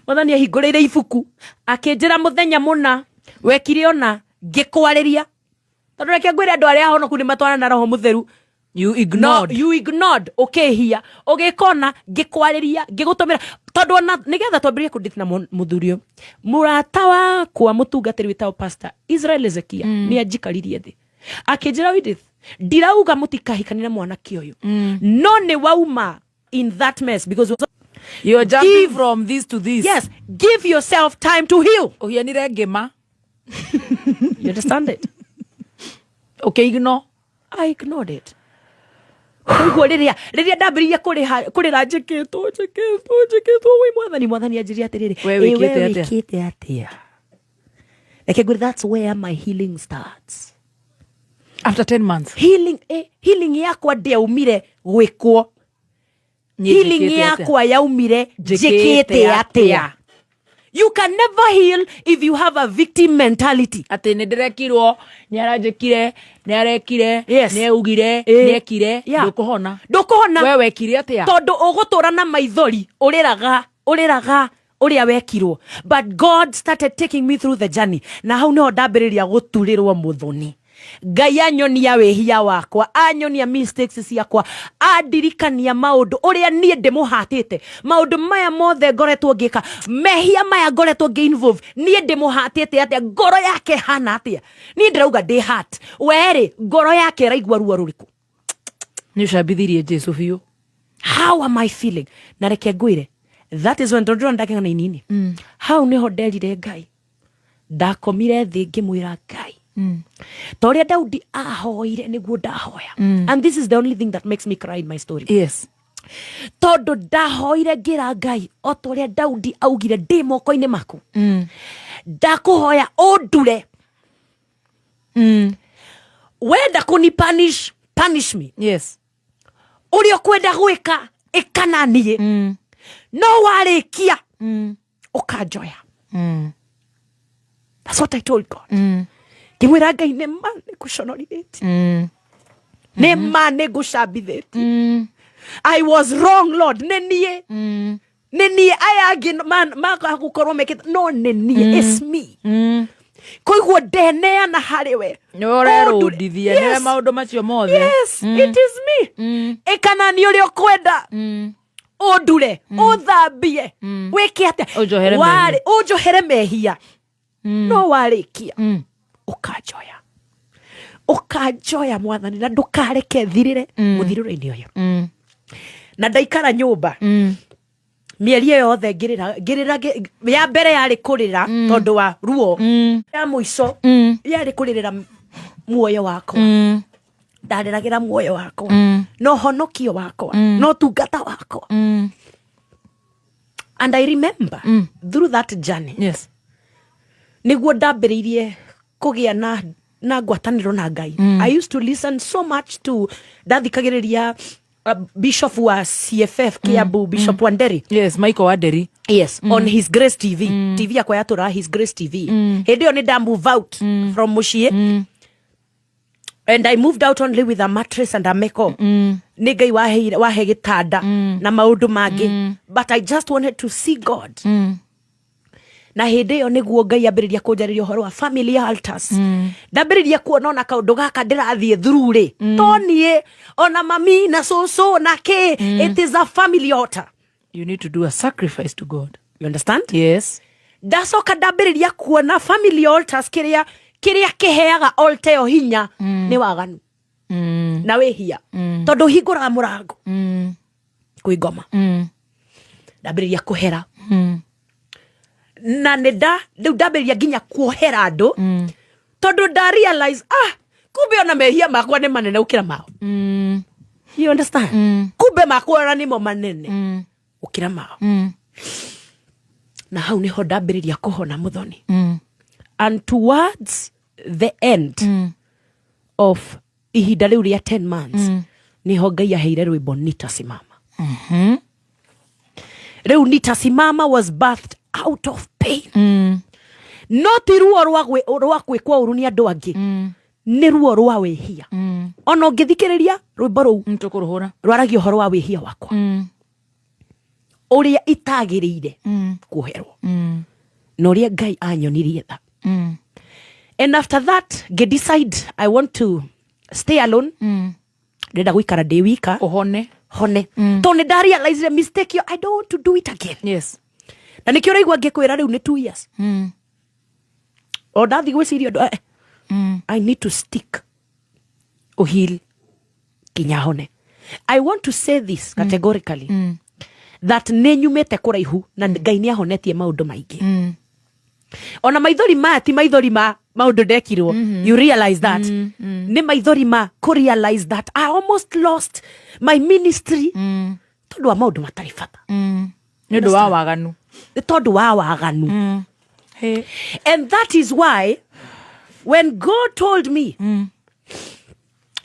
Mwathani ahingũrĩire ibuku akĩnjĩra, "Mũthenya mũna wekire ona ngĩkwarĩria." Tondũ reke ngwĩre, andũ arĩa ahonoku nĩ matwarana na Roho Mũtheru. You No, ignored. you ignored, ũkĩhia, ũgĩkona ngĩkwarĩria, ngĩgũtũmĩra, tondũ ona nĩgetha twambĩrĩrie kũndĩti na mũthuri ũyũ, mũrata wakwa mũtungatĩri wĩtagwo Pastor Israel Ezekia nĩ anjikaririe thĩ akĩnjĩra, "Edith, ndirauga mũtikahikanie na mwanake ũyũ, no nĩ wauma in that mess because You're jumping from this to this. Yes, give yourself time to heal." Ũhianire ngĩma. You understand it? Ũkĩignore. I ignored it. Koguo rĩrĩa ndambĩrĩirie kũrĩha kũrĩra, njĩkĩtwo, njĩkĩtwo, njĩkĩtwo, wĩ Mwathani, Mwathani anjĩrie atĩrĩrĩ, We "Ĩ, wĩkĩte we atĩa?" wĩkĩte atĩa? Reke ngwĩre, that's where my healing starts. After 10 months. Healing yakwa ndĩaumire gwĩkwo. Niĩ Healing njĩkĩte atĩa? yakwa yaumire Njĩkĩte njĩkĩte atĩa? atĩa. You can never heal if you have a victim mentality. Atĩ nĩ ndĩrekirwo, nĩ aranjĩkire, nĩ arekire, nĩ augire, nĩ ekire. Ndũkũhona. Ndũkũhona. We wekire atĩa? Tondũ ũgũtũra na maithori, ũrĩraga, ũrĩraga ũrĩa wekirwo. But God started taking me through the journey, na hau nĩho ndambĩrĩria gũturĩrwo, Mũthoni. Ngai anyonia wĩhia wakwa, anyonia mistakes ciakwa, andirikania maũndũ ũrĩa niĩ ndĩmũhatĩte, maũndũ maya mothe ngoretwo ngĩka, mehia maya ngoretwo ngĩ involve, niĩ ndĩmũhatĩte atĩa, ngoro yake hana atĩa? Niĩ ndĩrauga ndĩ heart, werĩ ngoro yake ĩraigua ruo rũrĩkũ? Nĩ ũcambithirie Jesu biũ. How am I feeling? Na reke ngwĩre, that is when tondũ ndakĩng'ana inini, hau nĩho nderire Ngai, ndakomire thĩ ngĩmwĩra Ngai, ta ũrĩa Daudi ahoire nĩguo ndahoya. And this is the only thing that makes me cry in my story. Tondũ ndahoire ngĩra Ngai, o ta ũrĩa Daudi augire, ndĩ moko-inĩ maku, ndakũhoya ũndure. Wenda kũni punish, punish me. Ũrĩa ũkwenda gwĩka, ĩka na niĩ, no warĩkia ũkanjoya. That's what I told God. Ngĩmwĩra Ngai, nĩ ma nĩ ngũconorithĩtie, nĩ ma nĩ ngũcambithĩtie. I was wrong, Lord. Nĩ niĩ, nĩ niĩ. Aya angĩ magũkorwo mekĩte, no nĩ niĩ. It's me. Koiguo ndeneana harĩ we. Nĩwe ũrerũndithia, nĩwe maũndũ macio mothe. Yes, it is me. Ĩkana nĩ ũrĩa ũkwenda, ũndure, ũthambie, wĩke atĩa. Ũnjohere. Ũnjohere mehia, no warĩkia ũkanjoya, ũkanjoya Mwathani, na ndũkareke thirĩre mũthirĩro-inĩ ũyũ. Na ndaikara nyũmba mĩeri ĩyo yothe ngĩrĩra, ngĩrĩra. Ya mbere yarĩ kũrĩra tondũ wa ruo, ya mũico yarĩ kũrĩrĩra muoyo wakwa. Ndarĩragĩra muoyo wakwa no honokio wakwa no tungata wakwa. And I remember through that journey nĩguo ndambĩrĩirie kũgĩa na ngwatanĩro na Ngai. I used to listen so much to, ndathikagĩrĩria bishop wa CFF Kiambu, Bishop Wanderi. Yes, Michael Wanderi. Yes, on His Grace TV. TV yakwa yatũraga His Grace TV. Hĩndĩ ĩyo nĩ nda move out from mũciĩ, and I moved out only with a mattress and a meko. Nĩ Ngai waheire, wahe gĩtanda na maũndũ mangĩ, but I just wanted to see God. Na hĩndĩ ĩyo nĩguo Ngai ambĩrĩria kũnjarĩria ũhoro wa family altars. Ndambĩrĩria kuona ona kaũndũ gaka ndĩrathiĩ through rĩ, to niĩ, ona mami na cũcũ na kĩ. It is a family altar. You need to do a sacrifice to God. You understand? Yes. Ndacoka ndambĩrĩria kuona family altars, kĩrĩa kĩheaga altar ĩyo hinya nĩ waganu na wĩhia, tondũ hingũraga mũrango kwĩ ngoma. Ndambĩrĩria kũhera na nĩ nda rĩu ndambĩrĩria nginya kuohera andũ, tondũ nda realize, ah, kumbe ona mehia makwa nĩ manene gũkĩra mao. You understand? Kumbe makwa ona nĩmo manene gũkĩra mao. Na hau nĩho ndambĩrĩria kũhona, Mũthoni. And towards the end of ihinda rĩu rĩa 10 months, nĩho Ngai aheire rwĩmbo "Nitasimama". Rĩu "Nitasimama" was birthed out of pain, no ti ruo rwa gwĩkwo ũru nĩ andũ angĩ, nĩ ruo rwa wĩhia. Ona ũngĩthikĩrĩria rwĩmbo rũu, Tũkũrũhũra. rwaragia ũhoro wa wĩhia wakwa, ũrĩa itagĩrĩire kuoherwo na ũrĩa Ngai anyonirie tha. And after that ngĩ decide I want to stay alone. Ndĩrenda gũikara ndĩ wika. Ũhone. Hone, tondũ nĩ nda realize mistake ĩyo, I don't want to do it again. Na nĩkĩo ũraigua ngĩkwĩra rĩu nĩ 2 years o ndathiĩ gwĩciria ũndũ, I need to stick Ũheal. Nginya hone. I want to say this categorically, that nĩ nyumĩte kũraihu na Ngai nĩ ahonetie maũndũ maingĩ. Ona maithori maya ti maithori ma maũndũ ndekirwo. You realize that nĩ maithori ma kũ realize that I almost lost my ministry tondũ wa maũndũ matarĩ bata. Nĩ ũndũ wa waganu. Nĩ tondũ wa waganu. Hey. And that is why when God told me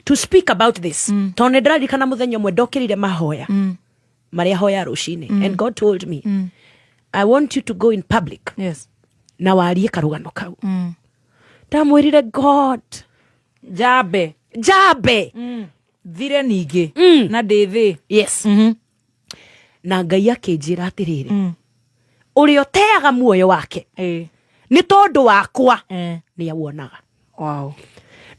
to speak about this, tondũ nĩ ndĩraririkana mũthenya ũmwe ndokĩrire mahoya marĩa hoya rũcinĩ, and God told me, "I want you to go in public na warie karũgano kau." Ndamwĩrire, "God, Njambe. Njambe. Thire ningĩ na ndĩ thĩ. Yes. Na Ngai akĩnjĩra atĩrĩrĩ, ũrĩa ũteaga muoyo wake nĩ tondũ wakwa nĩ awuonaga.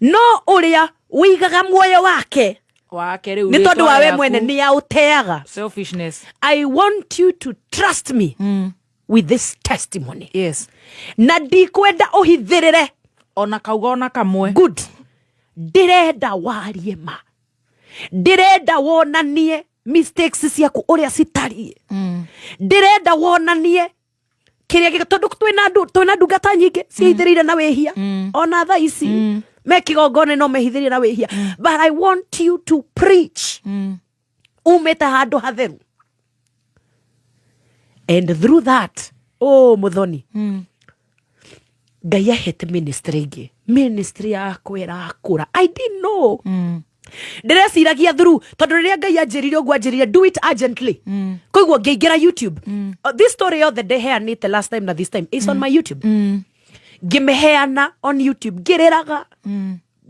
No ũrĩa ũigaga muoyo wake Wake rĩu nĩ tondũ wa we rĩtwa mwene rĩaku. nĩ aũteaga. Selfishness. I want you to trust me with this testimony. Na ndikwenda ũhithĩrĩre Ona kauga ona kamwe. Good. Ndĩrenda warie ma, ndĩrenda wonanie mistakes ciaku ũrĩa citariĩ, ndĩrenda wonanie kĩrĩa tondũ twĩna ndungata nyingĩ ciĩhithĩrĩire na wĩhia, ona thaa ici me kĩgongona no mehithĩrĩire na wĩhia, but I want you to preach umĩte handũ hatheru, and through that, oh, Muthoni, Ngai ahete ministry ĩngĩ, ministry yakwa ĩrakũra. I didn't know. Ndĩreciragia through, tondũ rĩrĩa Ngai anjĩrire ũguo, anjĩrire do it urgently, koguo ngĩingĩra YouTube. This story yothe ndĩheanĩte last time na this time is on my YouTube. Ngĩmĩheana on YouTube ngĩrĩraga,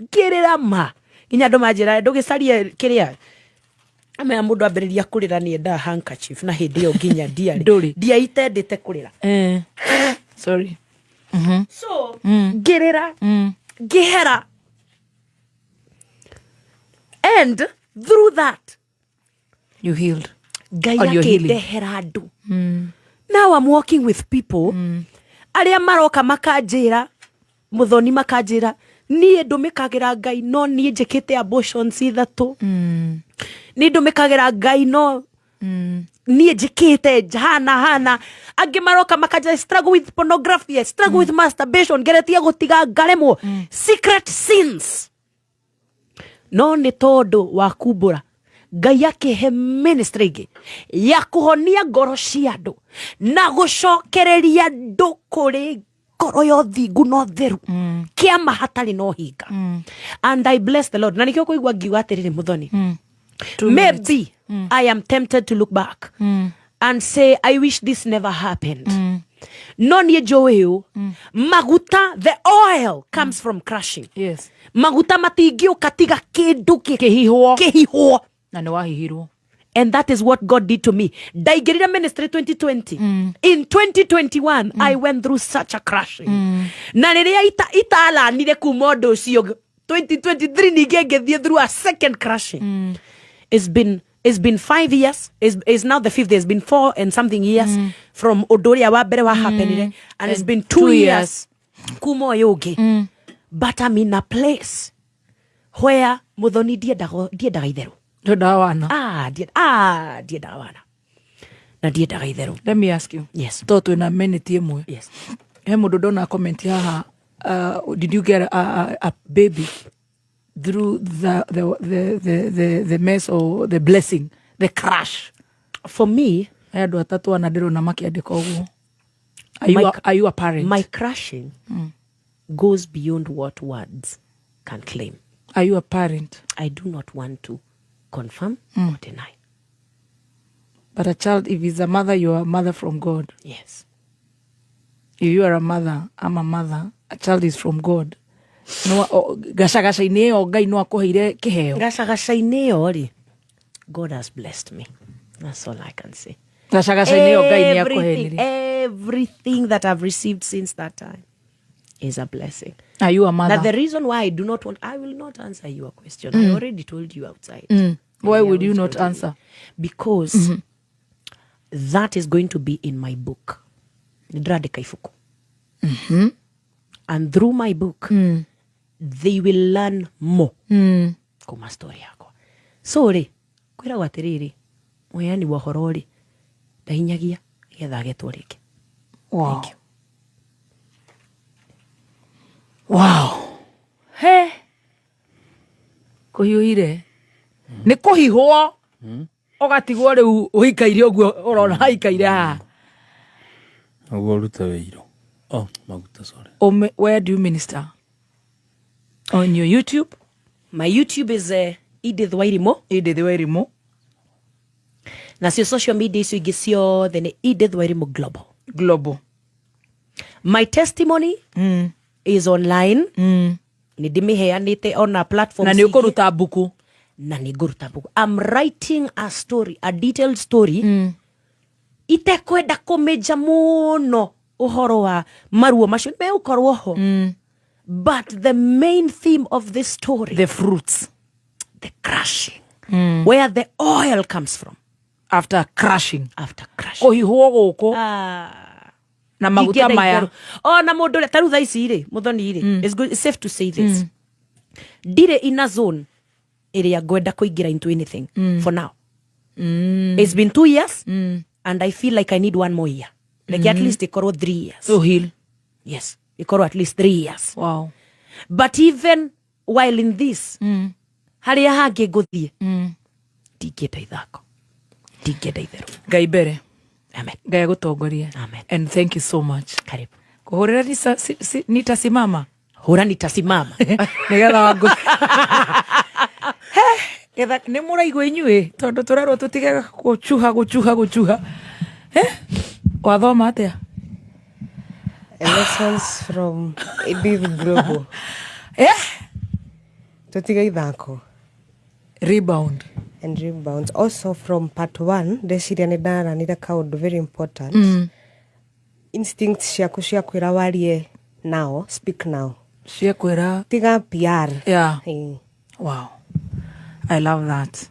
ngĩrĩra ma nginya andũ manjĩra ndũgĩcarie kĩrĩa amenya mũndũ ambĩrĩria kũrĩra nĩ endaga handkerchief, na hĩndĩ ĩyo nginya ndiarĩ Ndũrĩ. ndiaitendete kũrĩra. Sorry. So ngĩrĩra, ngĩhera, and through that You healed. Ngai On your healing. akĩndehera andũ. Now I'm working with people arĩa maroka makanjĩra, Muthoni, makanjĩra niĩ ndũmĩkagĩra Ngai no niĩ njĩkĩte abortions 3, niĩ ndũmĩkagĩra Ngai no niĩ njĩkĩte hana hana. Angĩ maroka makanjĩra, "I struggle with pornography, I struggle with masturbation, ngeretie gũtiga ngaremwo," secret sins. No nĩ tondũ wa kumbũra, Ngai akĩhe ministry ĩngĩ ya kũhonia ngoro cia andũ na gũcokereria andũ kũrĩ ngoro ya ũthingu na ũtheru, kĩama hatarĩ na ũhinga. And I bless the Lord, na nĩkĩo kũigua ngiuga atĩrĩrĩ, Muthoni, maybe I am tempted to look back and say I wish this never happened, no niĩ njũĩ ũũ, maguta, the oil comes from crushing. Maguta matingĩũka tiga kĩndũ Kĩhihwo. Kĩhihwo. Na nĩ wahihirwo. And that is what God did to me. Ndaingĩrire ministry 2020. In 2021 I went through such a crushing, na rĩrĩa italanire kuma ũndũ ũcio, 2023 ningĩ ngĩthiĩ through a second crushing. It's been 5 years. It's now the fifth year. It's been four and something years from ũndũ ũrĩa wa mbere wa happenire, and it's been 2 2 years years. kuma ũyũ ũngĩ, but I'm in a place where, Muthoni, ndiendaga itherũ. Ndwendaga wana. Ah, ndiendaga wana na ndiendaga itherũ. Let me ask you. Yes. To twĩna minute ĩmwe. Yes. He mũndũ ndona comment haha, did you get a baby through the mess or the blessing, the crash? For me, He andũ atatũ ana ndĩrona makĩandĩka ũguo. Are you, are you a parent? My crushing goes beyond what words can claim. Are you a parent? I do not want to confirm or deny. But a child, if he's a mother, you are a mother from God. Yes. If you are a mother, I'm a mother, a child is from God. No, gacagaca-inĩ ĩyo Ngai no akũheire kĩheo. Gacagaca-inĩ ĩyo rĩ, God has blessed me. That's all I can say. Gacagaca-inĩ ĩyo Ngai nĩ Everything, akũhenirie. everything that I've received since that time is a blessing. Are you a mother? Now, the reason why I do not want, I will not answer your question. I already told you outside. Why I would you already not told you. answer? Because that is going to be in my book. Nĩndĩrandĩka ibuku. And through my book, they will learn more kuma story yakwa. So rĩ, kwĩragwo atĩrĩrĩ, mũheani wa ũhoro rĩ, ndahinyagia nĩgetha agetwo rĩngĩ. Wow. Wow. He. Kũhiũhire. Nĩ kũhihwo. Ũgatigwo rĩu ũikaire ũguo ũrona haikaire haha. Ũguo ũrute wĩiro, oh, maguta, sorry. Where do you minister? On your YouTube? My YouTube is Edith Wairimu. Edith Wairimu. Nacio social media icio ingĩ ciothe nĩ Edith Wairimu Global. Global. My testimony is online. Nĩ ndĩmĩheanĩte ona platforms Na nĩ ingĩ. ũkũruta mbuku. Na nĩ ngũruta mbuku. I'm writing a story, a detailed story, itekwenda kũmĩnja mũno ũhoro wa maruo macio megũkorwo ho. But the main theme of this story, The fruits. The crushing, where the oil comes from. After crushing. After crushing. Kũhihwo gũkũ na maguta Ndingĩenda maya. itherũ. Ona mũndũ ũrĩa tarĩu thaa ici rĩ, Mũthoni rĩ, it's good, it's safe to say this, ndirĩ in a zone ĩrĩa ngwenda kũingĩra into anything for now. It's been 2 years and I feel like I need one more year, like at least ikorwo 3 years. To heal. Yes, ikorwo at least 3 years. But even while in this, harĩa hangĩ ngũthiĩ, ndingĩenda ithako, ndingĩenda itherũ. Ngai mbere. Amen. Ngai agũtongorie. Amen. And thank you so much. Karibu. Kũhũrĩra nitasimama. Hũra nitasimama. Nĩgetha wangũ getha nĩ mũraigua inyuĩ, tondũ tũrerwo tũtige gũcuha gũcuha gũcuha. Wathoma atĩa? Lessons from Edith Global. Tũtige ithako. Rebound. And rebounds. Also from part one, ndeciria nĩ ndaranire kaũndũ very important. Instincts ciaku cia kwĩra warie now, speak now. Cia kwĩra. Tiga PR. Wow, I love that.